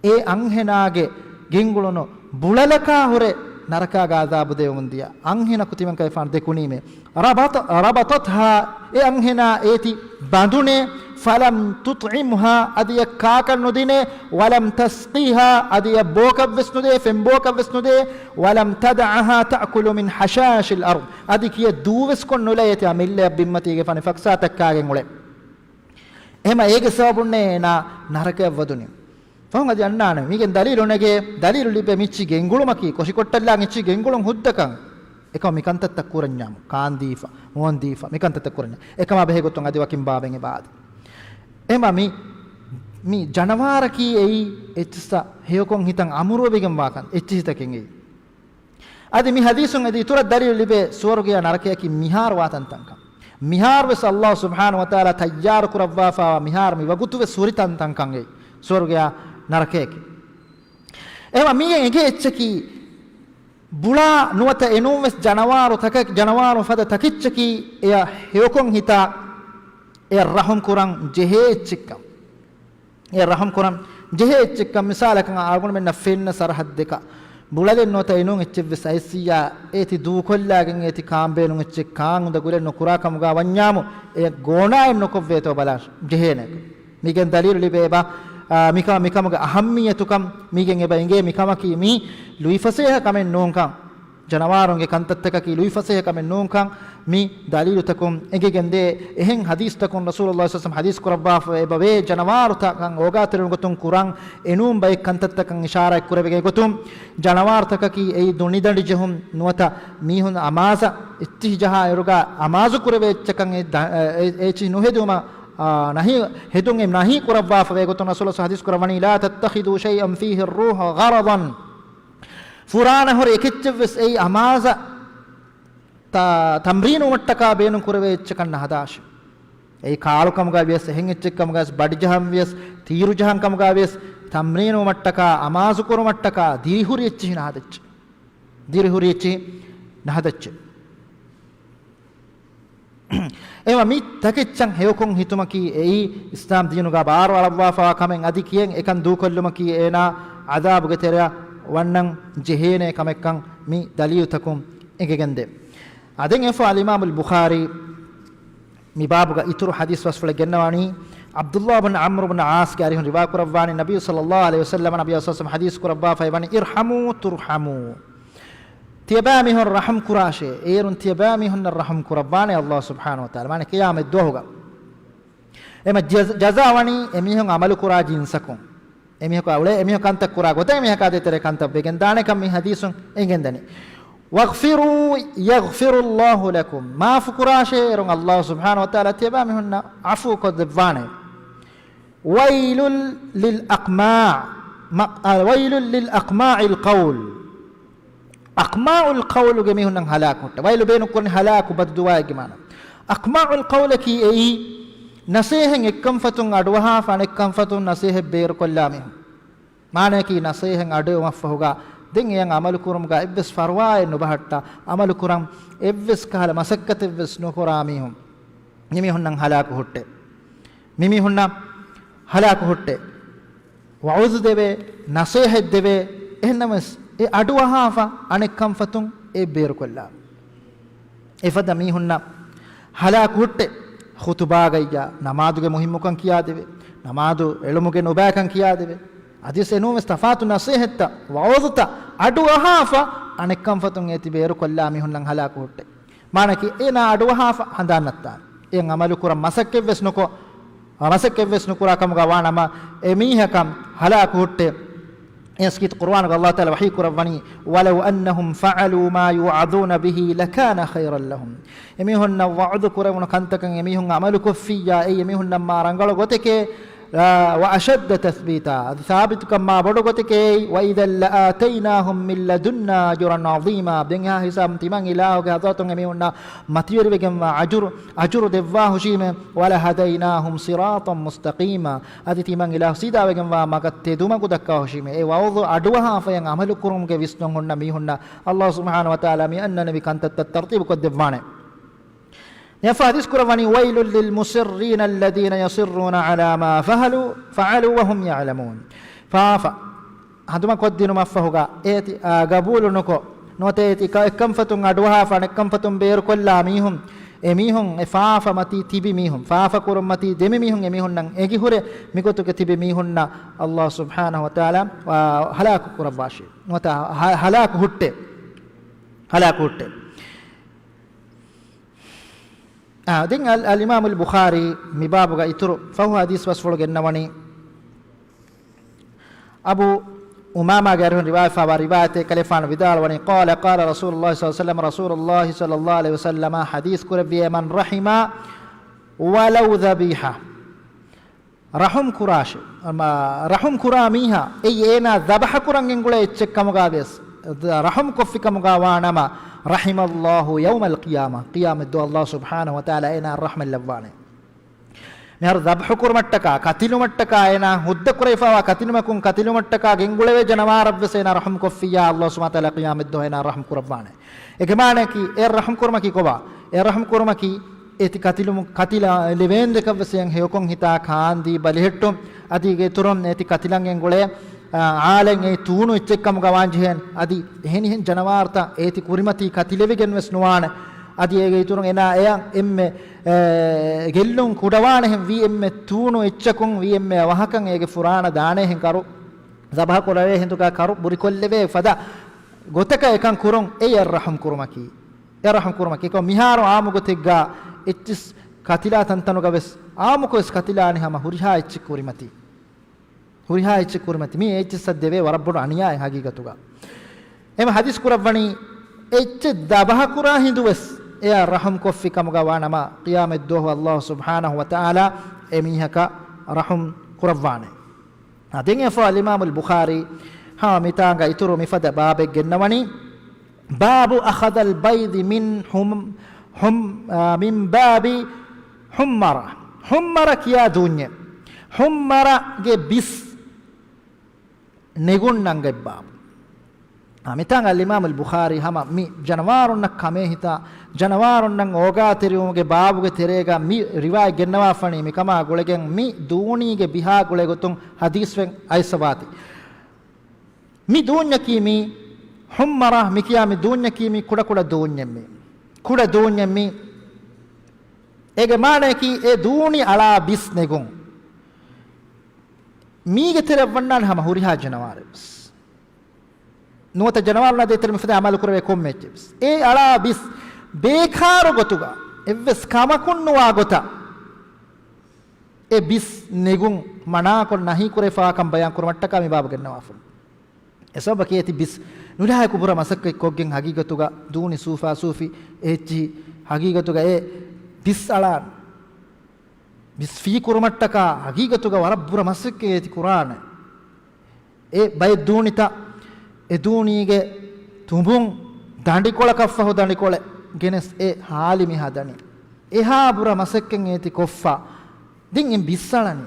އެ އަންހެނާގެ ގެންގުޅުނު ބުޅަލަކާ ހުރެ ނަރަކާގެ ޢަޛާބު ދެވެމުން ދިޔަ އަންހެނަކު ތިމަން ކަލޭގެފާނު ދެކުނީމޭ. رَبَطَ-، رَبَطَتْهَا، އެ އަންހެނާ އޭތި ބަނދުނޭ، فَلَمْ تُطْعِمْهَا، އަދި އެ ކާކަށް ނުދިނޭ، وَلَمْ تَسْقِهَا، އަދި އެ ބޯކަށްވެސް ނުދޭ، ފެންބޯކަށްވެސް ނުދޭ، وَلَمْ تَدَعْهَا تَأْكُلُ مِنْ حَشَاشِ الْأَرْضِ، އަދި ކިޔެއް ދޫވެސް ކޮށް ނުލައޭ ތިޔާ މިއްލަޔަށް ބިންމަތީގެ ފަނި ފަކްސާތައް ކާގެން އުޅެ. އެހެމަ އޭގެ ސަބަބުންނޭ އޭނާ ނަރަކަޔަށް ވަދުނީ. ފަހުން އަދި އަންނާނެ. މީގެން ދަލީލު ނެގޭ، ދަލީލު ލިބޭ މިއްޗި ގެންގުޅުމަކީ، ކޮށިކޮށްޓަށްލާން އެއްޗި ގެންގުޅުން ހުއްދަކަން. އެކަމަ މި ކަންތައްތައް ކުރަންޏާމު، ކާންދީފަ، މޫންދީފަ، މި ކަންތައްތައް ކުރަންޏާ. އެކަމާ ބެހޭ ގޮތުން އަދި ވަކިން ބާބެއް އެބާދި. އެމަ މި، މި ޖަނަވާރަކީ އެއީ އެއްޗިއްސަށް ހެޔޮކޮން ހިތަން އަމުރުވެވިގެން ވާކަން އެއްޗިހިތަކެއް އެއީ. އަދި މި ޙަދީޘުން އެދި އިތުރަށް ދަލީލު ލިބޭ ސުވަރުގެޔާ ނަރަކަޔަކީ މިހާރު ވާތަން ތަންކަން. މިހާރު ވެސް ﷲ ސުބްޙާނަހޫ ވަތަޢާލާ ތައްޔާރު ކުރައްވާފައިވާ މިހާރު މި ވަގުތު ވެސް ހުރި ތަން ތަންކަން އެއީ ސުވަރުގެޔާ ނަރަކަޔަކީ. އެހެމަ މީގެ އެނގޭ އެއްޗަކީ ބުޅާ ނުވަތަ އެނޫން ވެސް ޖަނަވާރު ތަކެއް، ޖަނަވާރު ފަދަ ތަކެއްޗަކީ އެޔަށް ހެޔޮކޮން ހިތާ އެޔަށް ރަޙުމް ކުރަން ޖެހޭ އެއްޗެއްކަން. އެ ރަޙުމް ކުރަން ޖެހޭ އެއްޗެއްކަން މިސާލަކަށް އަޅުގަނޑުމެންނަށް ފެންނަ ސަރަހައްދެކަށް ބުޅަލެއް ނުވަތަ އެނޫން އެއްޗެއްވެސް އައިސްއިއްޔާ އޭތި ދޫކޮށްލާގެން އޭތި ކާންބޭނުން އެއްޗެއް ކާން އުނދަގުލެއް ނުކުރާ ކަމުގަ ވަންޏާމު އެ ގޯނާއެއް ނުކޮށްވޭތޯ ބަލާށް ޖެހޭނެ. މީގެން ދަލީލު ލިބޭ އެބަ، އާ، މިކަ-، މިކަމުގެ އަހައްމިއްޔަތުކަން މީގެން އެބަ އެނގޭ މިކަމަކީ މީ ލުއިފަސޭހަ ކަމެއް ނޫންކަން. ޖަނަވާރުންގެ ކަންތައްތަކަކީ ލުއިފަސޭހަ ކަމެއް ނޫންކަން މި ދަލީލުތަކުން އެނގިގެންދޭ. އެހެން ޙަދީޘްތަކުން ރަސޫލުﷲ ޞައްލަﷲު ޢަލައިހި ވަސައްލަމަ ޙަދީޘް ކުރައްވާފަ އެބަވޭ، ޖަނަވާރުތަކަށް އޯގާތެރިވުން ގޮތުން ކުރަން އެނޫން ބައެއް ކަންތައްތަކަށް އިޝާރާތް ކުރެވިގެން ގޮތުން، ޖަނަވާރުތަކަކީ އެއީ ދޮނިދަނޑި ޖެހުން ނުވަތަ މީހުން އަމާޒަށް އެއްޗިހި ޖަހާ އިރުގަ އަމާޒު ކުރެވޭ އެއްޗަކަށް އެ ދަ-، އެ-، އެ-، އެއްޗިހި ނުހެދުމަށް، އާ، ނަހީ، ހެދުން އެ ނަހީ ކުރައްވާފަވޭ ގޮތުން ރަސޫލުﷲ ޙަދީޘް ކުރައްވަނީ، لا تتخذوا شيئا فيه الروح غرضا. ފުރާނަ ހުރި އެކެއްޗެއްވެސް އެއީ އަމާޒަށް ތަ-، ތަމްރީނުވުމަށްޓަކާ ބޭނުން ކުރެވޭ އެއްޗަކަށް ނަހަދާށި. އެއީ ކާޅުކަމުގަ ވިޔަސް، އެހެން އެއްޗެއްކަމުގަ ވިޔަސް، ބަޑިޖަހަން ވިޔަސް، ތީރު ޖަހަން ކަމުގަ ވިޔަސް، ތަމްރީނުވުމަށްޓަކާ، އަމާޒު ކުރުމަށްޓަކާ، ދިރިހުރި އެއްޗިހި ނަހަދައްޗެއް. ދިރިހުރި އެއްޗިހި ނަހަދައްޗެއް. އެވަ މި ތަކެއްޗަށް ހެޔޮކޮން ހިތުމަކީ އެއީ އިސްލާމް ދީނުގަ ބާރު އަޅައްވާފަވާ ކަމެއް. އަދި ކިޔެން އެކަން ދޫކޮށްލުމަކީ އޭނާ ޢަޛާބުގެ ތެރެއަށް ވަންނަން ޖެހޭނޭ ކަމެއްކަން މި ދަލީލުތަކުން އެނގިގެންދޭ. އާ، ދެން އެފަ އަލްއިމާމުލް ބުޚާރީ މި ބާބުގަ އިތުރު ޙަދީޘް ބަސްފުޅެއް ގެންނަވާނީ، ޢަބްދުﷲ ބިން ޢަމްރު ބިން ޢާޞްގެ އަރިހުން ރިވާ ކުރައްވާނީ، ނަބީ ޞައްލަﷲު ޢަލައިހި ވަސައްލަމަ، ނަބީ ޞައްލަﷲު ޢަލައިހި ވަސައްލަމަ ޙަދީޘް ކުރައްވާފައި ވަނީ، ارحموا ترحموا. ތިޔަބައިމީހުން ރަޙުމް ކުރާށޭ، އޭރުން ތިޔަބައިމީހުންނަށް ރަޙުމް ކުރައްވާނެ ﷲ ސުބްޙާނަހޫ ވަތަޢާލާ. މާނަ ޤިޔާމަތް ދުވަހުގަ. އެމަ ޖަޒް-، ޖަޒާ ވަނީ އެމީހުން ޢަމަލު ކުރާ ޖިންސަކުން. އެމީހަކު އުޅޭ، އެމީހަކު ކަންތައް ކުރާ ގޮތަށް އެމީހަކާ ދޭތެރޭ ކަންތައް ވެގެން ދާނެކަން މި ޙަދީޘުން އެނގެންދަނީ. واغفروا يغفر الله لكم. މާފު ކުރާށޭ، އޭރުން ﷲ ސުބްޙާނަހޫ ވަތަޢާލާ ތިޔަބައިމީހުންނަށް ޢަފޫ ކޮށްދެއްވާނެ. ويل للأقماع، މަ-، އަ، ويل للأقماع القول. އަޤްމާޢުލް ޤައުލުގެ މީހުންނަށް ހަލާކު ހުއްޓެ. ވައިލު ބޭނުންކުރަނީ ހަލާކު ބައްދުޢާއެއްގެ މާނަ. އަޤްމާޢުލް ޤައުލަކީ އެއީ، ނަސޭހަތް އެއްކަންފަތުން އަޑުއަހާފަ އަނެއްކަންފަތުން ނަސޭހަތް ބޭރުކޮށްލާ މީހުން. މާނަޔަކީ ނަސޭހަތް އަޑުއެހުމަށްފަހުގަ ދެން އެޔަށް ޢަމަލު ކުރުމުގަ އެއްވެސް ފަރުވާއެއް ނުބަހައްޓާ، ޢަމަލު ކުރަން އެއްވެސް ކަހަލަ މަސައްކަތެއްވެސް ނުކުރާ މީހުން، މިމީހުންނަށް ހަލާކު ހުއްޓޭ. މިމީހުންނަށް ހަލާކު ހުއްޓޭ. ވަޢުޒު ދެވޭ، ނަޞޭޙަތް ދެވޭ، އެހެންނަމަވެސް އެ އަޑުއަހާފަ އަނެއްކަންފަތުން އެ ބޭރުކޮށްލާ. އެފަދަ މީހުންނަށް ހަލާކު ހުއްޓޭ. ޚުތުބާގައްޔާ ނަމާދުގެ މުހިއްމުކަން ކިޔާދެވޭ، ނަމާދު އެޅުމުގެ ނުބައިކަން ކިޔާދެވޭ. އަދިވެސް އެނޫންވެސް ތަފާތު ނަޞޭޙަތްތައް، ވަޢުޒުތައް އަޑުއަހާފަ އަނެއްކަންފަތުން އޭތި ބޭރުކޮށްލާ މީހުންނަށް ހަލާކު ހުއްޓޭ. މާނަކީ އޭނާ އަޑުއަހާފަ ހަނދާން ނައްތާނެ. އެ ޢަމަލު ކުރަން މަސައްކަތްވެސް ނުކޮށް، މަސައްކަތްވެސް ނުކުރާ ކަމުގަ ވާނަމަ އެ މީހަކަށް ހަލާކު ހުއްޓޭ. އެސް ކީރިތި ޤުރުއާނުގަ ﷲ ތަޢާލާ ވަޙީ ކުރައްވަނީ، "وَلَوْ أَنَّهُمْ فَعَلُوا مَا يُوعَظُونَ بِهِ لَكَانَ خَيْرًا لَهُمْ." އެމީހުންނަށް ވަޢުދު ކުރެވުނު ކަންތަކަށް އެމީހުން ޢަމަލު ކޮށްފިއްޔާ، އެއީ އެމީހުންނަށް މާ ރަނގަޅު ގޮތެކޭ. އާ، وَأَشَدَّ تَثْبِيتًا، އަދި ސާބިތުކަން މާ ބޮޑު ގޮތެކޭ. وَإِذًا لَآتَيْنَاهُم مِّن لَّدُنَّا أَجْرًا عَظِيمًا. ދެން އެހާ ހިސާބުން ތިމަން އިލާހުގެ ޙަޟްރަތުން އެމީހުންނަށް މަތިވެރިވެގެންވާ އަޖުރު، އަޖުރު ދެއްވާ ހުށީމޭ. وَلَهَدَيْنَاهُمْ صِرَاطًا مُّسْتَقِيمًا. އަދި ތިމަން އިލާހު ސީދާވެގެންވާ މަގަށް ތެދުމަގު ދައްކާ ހުށީމޭ. އެ ވަޢުޒު އަޑުއަހާފައި ޢަމަލު ކުރުމުގެ ވިސްނުން ހުންނަ މީހުންނަށް ﷲ ސުބްޙާނަހޫ ވަތަޢާލާ މި އަންނަނިވި ކަންތައްތައް ތަރްތީބު ކޮށްދެއްވާނެ. އެފަ ޙަދީޘް ކުރައްވަނީ، "وَيْلٌ لِّلْمُصِرِّينَ الَّذِينَ يُصِرُّونَ عَلَىٰ مَا فَعَلُوا، فَعَلُوا وَهُمْ يَعْلَمُونَ." ފާފަ ހަނދުމަކޮށްދިނުމަށްފަހުގަ އޭތި، އާ، ގަބޫލު ނުކޮށް، ނުވަތަ އޭތި ކަ-، އެއްކަންފަތުން އަޑުއަހާފަ އަނެއްކަންފަތުން ބޭރުކޮށްލާ މީހުން، އެމީހުން އެ ފާފަ މަތީ ތިބި މީހުން، ފާފަ ކުރުން މަތީ ދެމި މީހުން އެމީހުންނަށް އެނގިހުރެ މިގޮތުގެ ތިބި މީހުންނަށް ﷲ ސުބްޙާނަހޫ ވަތަޢާލާ، އާ، ހަލާކު ކުރައްވާށި. ނުވަތަ ހަ-، ހަލާކު ހުއްޓޭ. ހަލާކު ހުއްޓޭ. އާ، ދެން އަލް-، އަލްއިމާމުލް ބުޚާރީ މި ބާބުގަ އިތުރު ފަހު ޙަދީޘް ބަސްފުޅު ގެންނަވަނީ، އަބޫ އުމާމާގެ އަރިހުން ރިވާޔަތްވާ ރިވާޔަތެއް ކަލޭފާނު ވިދާޅުވަނީ، قال، قال رسول الله صلى الله عليه وسلم، ރަސޫލުﷲ ޞައްލަﷲު ޢަލައިހި ވަސައްލަމަ ޙަދީޘް ކުރެއްވިއޭ، من رحم ولو ذبيحة، ރަޙުމް ކުރާށެ، މަ-، ރަޙުމް ކުރާ މީހާ، އެއީ އޭނާ ޛަބްޙު ކުރަން ގެންގުޅޭ އެއްޗެއް ކަމުގަ ވެސް، ރަޙުމް ކޮށްފި ކަމުގަ ވާނަމަ، رحم الله يوم القيامة، ޤިޔާމަތްދުވަހު ﷲ ސުބްޙާނަހޫ ވަތަޢާލާ އޭނާ ރަޙްމަތް ލައްވާނެ. މިހާރު ޛަބްޙު ކުރުމަށްޓަކާ، ކަތިލުމަށްޓަކާ، އޭނާ ހުއްދަ ކުރެވިފައިވާ ކަތިލުމަކުން ކަތިލުމަށްޓަކާ ގެންގުޅެވޭ ޖަނަވާރަށްވެސް އޭނާ ރަޙުމް ކޮށްފިއްޔާ، ﷲ ސުބްޙާނަހޫ ވަތަޢާލާ ޤިޔާމަތްދުވަހު އޭނާ ރަޙުމް ކުރައްވާނެ. އޭގެ މާނައަކީ، އެ ރަޙުމް ކުރުމަކީ ކޮބާ؟ އެ ރަޙުމް ކުރުމަކީ، އޭތި ކަތިލުމު-، ކަތިލާ ލެވޭންދެކަށްވެސް އެޔަށް ހެޔޮކޮށް ހިތާ ކާންދީ ބަލިހެއްޓުން، އަދި އޭގެ އިތުރުން އޭތި ކަތިލަން ގެންގުޅޭ، އާ، އާލެއް އެ ތޫނު އެއްޗެއް ކަމުގަ ވާންޖެހޭނެ. އަދި އެހެނިހެން ޖަނަވާރުތައް އޭތި ކުރިމަތީ ކަތިލެވިގެން ވެސް ނުވާނެ. އަދި އޭގެ އިތުރުން އޭނާ އެޔަށް އެންމެ، އެ، ގެއްލުން ކުޑަވާނެހެން ވީ އެންމެ ތޫނު އެއްޗަކުން ވީ އެންމެ އަވަހަކަށް އޭގެ ފުރާނަ ދާނޭހެން ކަރު، ޛަބްޙު ކުރެވޭ ހިނދުގަ ކަރު ބުރިކޮށްލެވޭ ފަދަ ގޮތަކަށް އެކަން ކުރުން އެއީ އެ ރަޙުމް ކުރުމަކީ. އެ ރަޙުމް ކުރުމަކީ. އެކަމަ މިހާރު އާއްމު ގޮތެއްގަ އެއްޗިސް ކަތިލާ ތަންތަނުގަ ވެސް އާއްމުކޮށް ވެސް ކަތިލާނެ ހަމަ ހުރިހާ އެއްޗެއް ކުރިމަތީ. ހުރިހާ އެއްޗެއް ކުރިމަތި. މީ އެއްޗިއްސަށް ދެވޭ ވަރަށް ބޮޑު އަނިޔާއެއް ހަގީގަތުގަ. އެހެން ޙަދީޘް ކުރައްވަނީ، އެއްޗެއް ޛަބްޙު ކުރާ ހިނދު ވެސް އެޔަށް ރަޙުމް ކޮށްފި ކަމުގަ ވާނަމަ، ޤިޔާމަތްދުވަހު ﷲ ސުބްޙާނަހޫ ވަތަޢާލާ އެމީހަކަށް ރަޙުމް ކުރައްވާނެ. އާ، ދެން އެފަ އަލްއިމާމުލް ބުޚާރީ، ހާ، މިތާނގަ އިތުރު މިފަދަ ބާބެއް ގެންނަވަނީ، باب أخذ البيض من حم-، حم-، އާ، من باب حمرة. ޙުއްމަރަ ކިޔާ ދޫންޏެއް. ޙުއްމަރަގެ ބިސް ނެގުން ނަންގަތް ބާބު. އާ، މިތާނގަ އަލްއިމާމުލް ބުޚާރީ ހަމަ މި ޖަނަވާރުންނަށް ކަމޭހިތާ، ޖަނަވާރުންނަށް އޯގާތެރިވުމުގެ ބާބުގެ ތެރޭގަ މި ރިވާޔަތް ގެންނަވާފަނީ މިކަމާ ގުޅެގެން މި ދޫނީގެ ބިހާ ގުޅޭ ގޮތުން ޙަދީޘްވެ އައިސްފަވާތީ. މި ދޫންޏަކީ މީ ޙުއްމަރަ މިކިޔާ މި ދޫންޏަކީ މީ ކުޑަކުޑަ ދޫންޏެއް މީ. ކުޑަ ދޫންޏެއް މީ. އޭގެ މާނަޔަކީ އެ ދޫނި އަޅާ ބިސް ނެގުން. މީގެ ތެރެއަށް ވަންނާނެ ހަމަ ހުރިހާ ޖަނަވާރެއް ވެސް. ނުވަތަ ޖަނަވާރުންނާ ދޭތެރެ މިފަދަ ޢަމަލު ކުރެވޭ ކޮންމެ އެއްޗެއް ވެސް. އެ އަޅާ ބިސް ބޭކާރު ގޮތުގަ އެއްވެސް ކަމަކުން ނުވާ ގޮތަށް އެ ބިސް ނެގުން މަނާކޮށް ނަހީ ކުރެފާކަން ބަޔާން ކުރުމަށްޓަކާ މި ބާބު ގެންނަވާފަ. އެ ސަބަބަކީ އޭތި ބިސް ނުލާހިކު ބުރަ މަސައްކަތް ކޮށްގެން ހަގީގަތުގަ ދޫނި ސޫފާ ސޫފި އެއްޗިހި ހަގީގަތުގަ އެ ބިސް އަޅާން. ބިސް ފީ ކުރުމަށްޓަކާ ހަގީގަތުގަ ވަރަށް ބުރަ މަސައްކަތް އޭތި ކުރާނެ. އެ ބައެއް ދޫނިތައް އެ ދޫނީގެ ތުނބުން ދަނޑިކޮޅަކަށްފަހު ދަނޑިކޮޅެއް ގެނެސް އެ ހާލި މިހާ ދަނީ. އެހާ ބުރަ މަސައްކަތް އޭތި ކޮށްފަ. ދެން އެ ބިސް އަޅަނީ.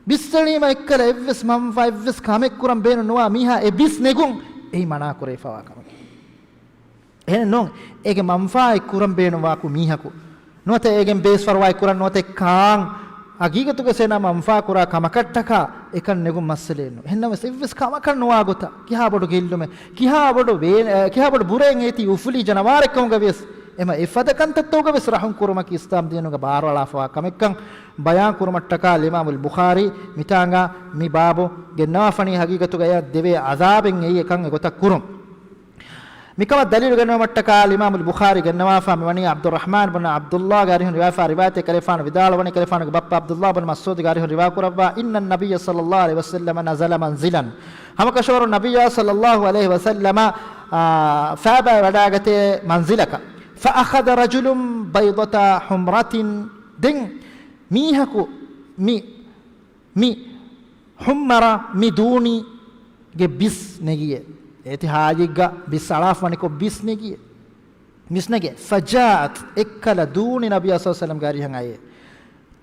ބިސް އެޅީމަ އެއްކަލަ އެއްވެސް މަންފާ އެއްވެސް ކަމެއް ކުރަން ބޭނުން ނުވާ މީހާ އެ ބިސް ނެގުން އެއީ މަނާ ކުރެވިފަވާ ކަމެއް. އެހެނެއް ނޫން، އޭގެ މަންފާއެއް ކުރަން ބޭނުންވާކު މީހަކު ނުވަތަ އޭގެން ބޭސް ފަރުވާއެއް ކުރަން ނުވަތަ ކާން ހަގީގަތުގަ އޭނާ މަންފާ ކުރާ ކަމަކަށްޓަކާ އެކަން ނެގުން މައްސަލައެއް ނޫން. އެހެންނަމަވެސް އެއްވެސް ކަމަކަށް ނުވާ ގޮތަށް ކިހާ ބޮޑު ގެއްލުމެއް، ކިހާ ބޮޑު ވޭ-، އަ، ކިހާ ބޮޑު ބުރައެއް އޭތި އުފުލީ ޖަނަވާރެއް ކަމުގަ ވިޔަސް އެމަ އެފަދަ ކަންތައްތަކުގަ ވެސް ރަޙުމް ކުރުމަކީ އިސްލާމް ދީނުގަ ބާރުއަޅާފަވާ ކަމެއްކަން ބަޔާން ކުރުމަށްޓަކާ އަލްއިމާމުލް ބުޚާރީ މިތާނގަ މި ބާބު ގެންނަވާފަނީ ހަގީގަތުގަ އެއަށް ދެވޭ ޢަޛާބެއް އެއީ އެކަން އެގޮތަށް ކުރުން. މިކަމަށް ދަލީލު ގެންނަވުމަށްޓަކާ އަލްއިމާމުލް ބުޚާރީ ގެންނަވާފަ މިވަނީ ޢަބްދުއްރަޙްމާން ބުން ޢަބްދުﷲގެ އަރިހުން ރިވާފާ ރިވާޔަތެއް ކަލޭގެފާނު ވިދާޅުވަނީ ކަލޭގެފާނުގެ ބައްޕަ ޢަބްދުﷲ ބުން މަސްޢޫދުގެ އަރިހުން ރިވާ ކުރައްވާ، إن النبي صلى الله عليه وسلم نزل منزلا. ހަމަކަށަވަރުން ނަބިއްޔާ ޞައްލައްލާހު ޢަލައިހި ވަސައްލަމަ، އާ، ފައިބާ ވަޑާގަތޭ މަންޒިލަކަށް. فأخذ رجل بيضة حمرة. ދެން މީހަކު މި، މި ޙުއްމަރަ މި ދޫނީގެ ބިސް ނެގިއޭ. އޭތި ހާޖިއެއްގަ ބިސް އަޅާފަ ވަނިކޮށް ބިސް ނެގިއޭ. ބިސް ނެގޭ. فجاءت، އެއްކަލަ ދޫނި ނަބިއްޔާ ޞައްލައްލާހު ޢަލައިހި ވަސައްލަމްގެ އަރިހަށް އައޭ.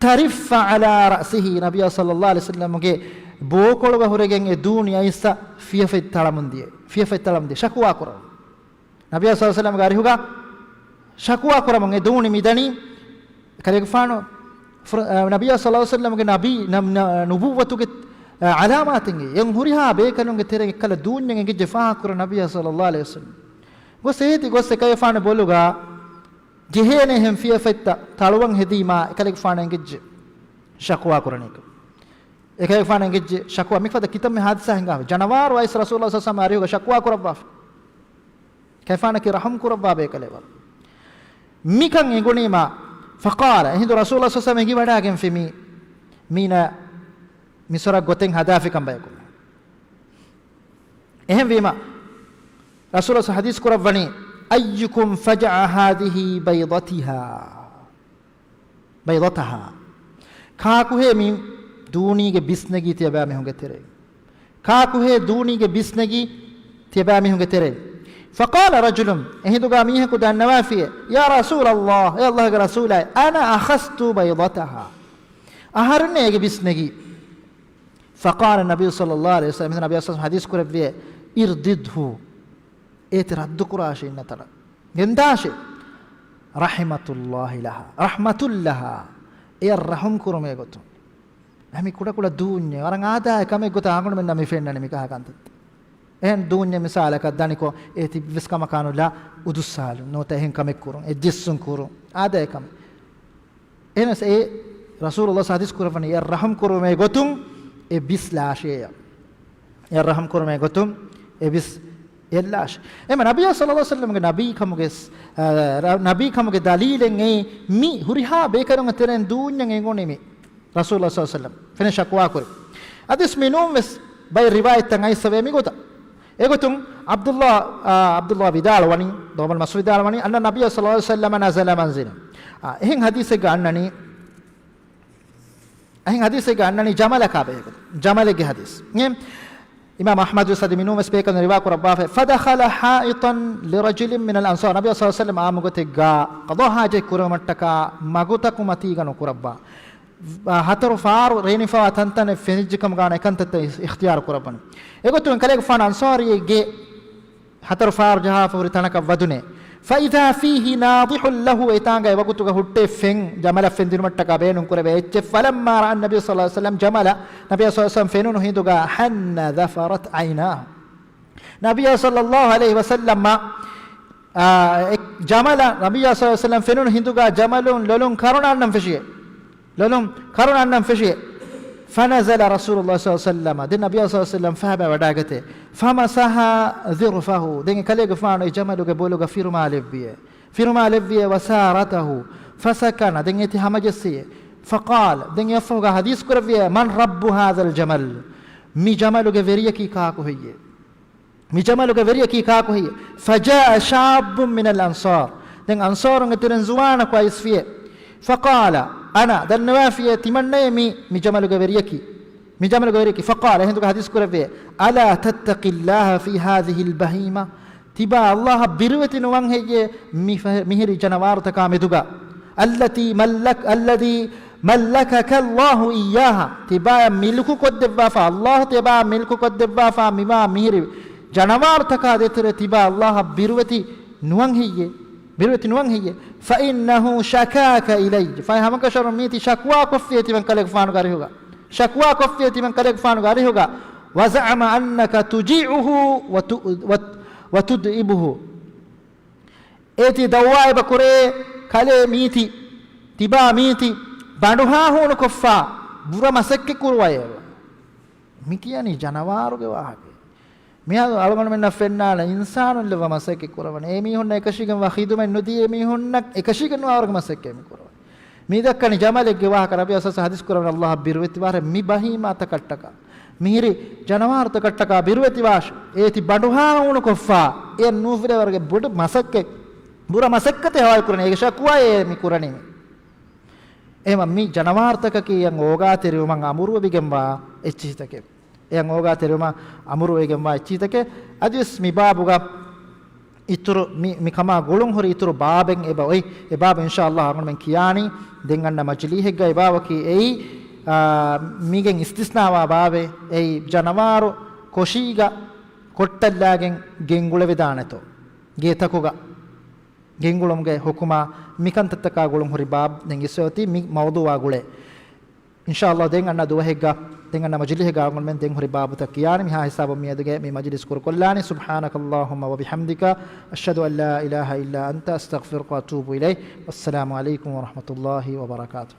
ترف على رأسه، ނަބިއްޔާ ޞައްލައްލާހު ޢަލައިހި ވަސައްލަމްގެ ބޯކޮޅުގަ ހުރެގެން އެ ދޫނި އައިސް ފިޔަފަތް ތަޅަމުން ދިޔަ، ފިޔަފަތް ތަޅަމުން ދިޔަ، ޝަކުވާ ކުރަމުން. ނަބިއްޔާ ޞައްލައްލާހު ޢަލައިހި ވަސައްލަމްގެ އަރިހުގަ ޝަކުވާ ކުރަމުން އެ ދޫނި މިދަނީ. ކަލޭގެފާނު ފުރ-، އަ، ނަބިއްޔާ ޞައްލައްލާހު ޢަލައިހި ވަސައްލަމްގެ ނަބީ، ނަ-، ނަ-، ނުބުއްވަތުގެ، އަ، ޢަލާމާތެއް އެ. އެހެން ހުރިހާ ބޭކަލުންގެ ތެރެއިން އެއްކަލަ ދޫންޏެއް އެނގިއްޖެ ފާހަގަކުރަން ނަބިއްޔާ ޞައްލައްލާހު ޢަލައިހި ވަސައްލަމް. ގޮސް އޭތި ގޮސް އެކަލޭގެފާނު ބޮލުގަ ޖެހޭނެ އެހެން ފިޔަފަތްތައް ތަޅުވަން ހެދީމާ އެކަލޭގެފާނަށް އެނގިއްޖެ ޝަކުވާ ކުރަނީކަން. އެކަލޭގެފާނަށް އެނގިއްޖެ ޝަކުވާ. މިފަދަ ކިތަންމެ ޙާދިސާ ހިނގާފަ. ޖަނަވާރު އައިސް ރަސޫލުﷲ ޞައްލައްލާހު ޢަލައިހި ވަސައްލަމް އަރިހުގަ ޝަކުވާ ކުރައްވާފަ. ކަލޭގެފާނަކީ ރަޙުމް ކުރައްވާ ބޭކަލެއް ވަރު. މިކަން އެނގުނީމާ، فقال، އެހިނދު ރަސޫލުﷲ ޞައްލައްލާހު ޢަލައިހި ވަސައްލަމް އެނގިވަޑާގެންފި މީ، މީނަ މިސްވަރަށް ގޮތެއް ހަދާފިކަން ބަޔަކު. އެހެންވީމަ، ރަސޫލުﷲ ޙަދީޘް ކުރައްވަނީ، أيكم فجع هذه بيضتها، بيضتها. ކާކުހޭ މި ދޫނީގެ ބިސް ނެގީ ތިޔަބައިމީހުންގެ ތެރެއިން؟ ކާކުހޭ ދޫނީގެ ބިސް ނެގީ ތިޔަބައިމީހުންގެ ތެރެއިން؟ فقال رجل، އެހިނދުގަ މީހަކު ދަންނަވާފިޔޭ، يا رسول الله، އޭ ﷲގެ ރަސޫލާއޭ، أنا أخذت بيضتها، އަހަރެންނޭ އޭގެ ބިސް ނެގީ. فقال النبي صلى الله عليه وسلم، ނަބިއްޔާ ޞައްލައްލާހު ޢަލައިހި ވަސައްލަމް ޙަދީޘް ކުރެއްވިޔޭ، اردده، އޭތި ރައްދުކުރާށޭ އިންނަ ތަނަށް. ގެންދާށޭ. رحمة الله لها، رحمة لها، އެޔަށް ރަޙުމް ކުރުމޭ ގޮތުން. އެ މި ކުޑަކުޑަ ދޫންޏެއް ވަރަށް އާދައިގެ ކަމެއް ގޮތަށް އަޅުގަނޑުމެންނަށް މި ފެންނަނީ މިކަހަލަ ކަންތައްތައް. އެހެން ދޫންޏެއް މިސާލަކަށް ދަނިކޮށް އޭތި އެއްވެސް ކަމަކާ ނުލާ އުދުއްސާލުން ނުވަތަ އެހެން ކަމެއް ކުރުން، އެއްޖެއްސުން ކުރުން، އާދައިގެ ކަމެއް. އެހެނަސް އެ ރަސޫލުﷲ ޙަދީޘް ކުރައްވަނީ އެ ރަޙުމް ކުރުމޭ ގޮތުން އެ ބިސް ލާށޭ. އެ ރަޙުމް ކުރުމޭ ގޮތުން އެ ބިސް އެއްލާށޭ. އެމަ ނަބިއްޔާ ޞައްލައްލާހު ޢަލައިހި ވަސައްލަމްގެ ނަބީކަމުގެ، އަ، ރަ-، ނަބީކަމުގެ ދަލީލެއް އެއީ މި ހުރިހާ ބޭކަލުންގެ ތެރެއިން ދޫންޏެއް އެނގުނީ މި ރަސޫލުﷲ ޞައްލައްލާހު ޢަލައިހި ވަސައްލަމް ފެނެ ޝަކުވާ ކުރި. އަދިސް މި ނޫން ވެސް ބައެއް ރިވާޔަތްތައް އައިސްފަވޭ މިގޮތަށް. އެގޮތުން ޢަބްދުﷲ، އާ، ޢަބްދުﷲ ވިދާޅުވަނީ، ދޯބަލް މަސްޢޫދު ވިދާޅުވަނީ، أن النبي صلى الله عليه وسلم نزل منزلا. އާ، އެހެން ޙަދީޘެއްގަ އަންނަނީ، އެހެން ޙަދީޘެއްގަ އަންނަނީ ޖަމަލަކާ ބެހޭގޮތުން. ޖަމަލެއްގެ ޙަދީޘް. އެ އިމާމް އަޙްމަދު ވެސް އަދި މިނޫން ވެސް ބޭކަލުން ރިވާ ކުރައްވާފަ، فدخل حائطا لرجل من الأنصار. ނަބިއްޔާ ޞައްލައްލާހު ޢަލައިހި ވަސައްލަމް ޢާއްމު ގޮތެއްގަ ޤަޟާ ޙާޖަތް ކުރެވުމަށްޓަކާ މަގުތަކު މަތީގަ ނުކުރައްވާ. ހަތަރު ފާރު ރޭނިފަވާ ތަންތަނެއް ފެނިއްޖެ ކަމުގަ އެކަންތައްތައް އިޚްތިޔާރު ކުރައްވަނީ. އެގޮތުން ކަލޭގެފާނު އަންޞާރީއެއްގެ ހަތަރު ފާރު ޖަހާފަ ހުރި ތަނަކަށް ވަދުނޭ. فإذا فيه ناضح له، އެތާނގަ އެވަގުތުގަ ހުއްޓޭ ފެން، ޖަމަލަށް ފެން ދިނުމަށްޓަކާ ބޭނުން ކުރެވޭ އެއްޗެއް. فلما رأى النبي صلى الله عليه وسلم الجمل، ނަބިއްޔާ ޞައްލައްލާހު ޢަލައިހި ވަސައްލަމް ފެނުނު ހިނދުގަ حن ذفرت عيناه. ނަބިއްޔާ ޞައްލައްލާހު ޢަލައިހި ވަސައްލަމަށް، އާ، އެ ޖަމަލަށް، ނަބިއްޔާ ޞައްލައްލާހު ޢަލައިހި ވަސައްލަމް ފެނުނު ހިނދުގަ ޖަމަލުން ލޮލުން ކަރުނަ އަންނަން ފެށިއޭ. ލޮލުން ކަރުނަ އަންނަން ފެށިއޭ. فنزل رسول الله صلى الله عليه وسلم، ދެން ނަބިއްޔާ ޞައްލައްލާހު ޢަލައިހި ވަސައްލަމް ފައިބާ ވަޑާގަތޭ. فمسح ظرفه، ދެން އެކަލޭގެފާނު އެ ޖަމަލުގެ ބޮލުގަ ފިރުމާލެއްވިއޭ. ފިރުމާލެއްވިއޭ. وسارته فسكن، ދެން އޭތި ހަމަޖެއްސިއޭ. فقال، ދެން އެއަށްފަހުގަ ޙަދީޘް ކުރެއްވިއޭ، من رب هذا الجمل؟ މި ޖަމަލުގެ ވެރިޔަކީ ކާކު ހެއްޔޭ؟ މި ޖަމަލުގެ ވެރިޔަކީ ކާކު ހެއްޔޭ؟ فجاء شاب من الأنصار، ދެން އަންޞާރުންގެ ތެރެއިން ޒުވާނަކު އައިސްފިއޭ. فقال، أنا، ދަންނަވާފިއޭ ތިމަންނައޭ މި، މި ޖަމަލުގެ ވެރިޔަކީ، މި ޖަމަލުގެ ވެރިޔަކީ. فقال، އެހިނދުގަ ޙަދީޘް ކުރެއްވިއޭ، ألا تتقي الله في هذه البهيمة؟ ތިބާ ﷲ އަށް ބިރުވެތި ނުވަން ހެއްޔޭ މި ފަ-، މިހިރި ޖަނަވާރުތަކާ މެދުގަ؟ التي ملك، الذي ملكك الله إياها، ތިބާޔަށް މިލްކު ކޮށްދެއްވާފަ، ﷲ ތިބާޔަށް މިލްކު ކޮށްދެއްވާފަ މިވާ މިހިރި، ޖަނަވާރުތަކާ ދޭތެރޭ ތިބާ އައްލާހަށް ބިރުވެތި ނުވަން ހެއްޔޭ؟ ބިރުވެތި ނުވަން ހެއްޔޭ؟ فإنه شكاك إلي، ފަހެ ހަމަކަށަވަރުން މީތި ޝަކުވާ ކޮށްފިއޭ ތިމަން ކަލޭގެފާނުގެ އަރިހުގަ، ޝަކުވާ ކޮށްފިއޭ ތިމަން ކަލޭގެފާނުގެ އަރިހުގަ، وزعم أنك تجيعه وت-، وت-، وتدئبه. އޭތި ދައުވާ އެބަ ކުރޭ، ކަލޭ މީތި، ތިބާ މީތި ބަނޑުހާ ހޫނުކޮށްފާ ބުރަ މަސައްކަތް ކުރުވައޭ. މި ކިޔަނީ ޖަނަވާރުގެ ވާހަކަ. މިހާރު އަޅުގަނޑުމެންނަށް ފެންނާނެ އިންސާނުން ލެއްވާ މަސައްކަތް ކުރަވަން. އެމީހުންނަށް އެކަށީގެންވާ ޚިދުމަތް ނުދީ، އެމީހުންނަށް އެކަށީގެންވާވަރުގެ މަސައްކަތް މި ކުރަވަން. މި ދައްކަނީ ޖަމަލެއްގެ ވާހަކަ. ރަބީޢު އަސްއަސް ޙަދީޘް ކުރަވަނީ އައްލާހަށް ބިރުވެތިވާށޭ މި ބަހީމާތަކަށްޓަކާ، މިހިރި ޖަނަވާރުތަކަށްޓަކާ ބިރުވެތިވާށޭ. އޭތި ބަނޑުހާ ހޫނުކޮށްފާ އެ ނޫފުރޭވަރުގެ ބޮޑު މަސައްކަތް، ބުރަ މަސައްކަތެއް ހަވާލު ކުރަނީ. އޭގެ ޝަކުވާއޭ މި ކުރަނީ މި. އެހެންވީމަ މި ޖަނަވާރުތަކަކީ އެޔަށް އޯގާތެރިވުމަށް އަމުރުވެވިގެންވާ އެއްޗިހިތަކެއް. އެޔަށް އޯގާތެރިވުމަށް އަމުރުވެވިގެންވާ އެއްޗިހިތަކެއް. އަދިވެސް މި ބާބުގަ އިތުރު މި، މި ކަމާ ގުޅުންހުރި އިތުރު ބާބެއް އެބަ އޮތް. އެ ބާބު އިންޝާﷲ އަޅުގަނޑުމެން ކިޔާނީ ދެން އަންނަ މަޖިލީހެއްގަ. އެ ބާބަކީ އެއީ، އާ، މީގެން އިސްތިސްނާވާ ބާބެއް. އެއީ ޖަނަވާރު ކޮށީގަ ކޮއްޓަށްލާގެން ގެންގުޅެވިދާނެތޯ ގޭތަކުގަ ގެންގުޅުމުގެ ޙުކުމާ މިކަންތައްތަކާ ގުޅުންހުރި ބާބު ދެން އިސްވެއޮތީ މި މައުޟޫޢާ ގުޅޭ. އިންޝާﷲ ދެން އަންނަ ދުވަހެއްގަ، ދެން އަންނަ މަޖިލީހެއްގަ އަޅުގަނޑުމެން ދެން ހުރި ބާބުތައް ކިޔާނީ. މިހާ ހިސާބުން މިއަދުގެ މި މަޖިލިސް ކުރުކޮށްލާނީ. سبحانك اللهم وبحمدك، أشهد أن لا إله إلا أنت، أستغفرك وأتوب إليك. والسلام عليكم ورحمة الله وبركاته.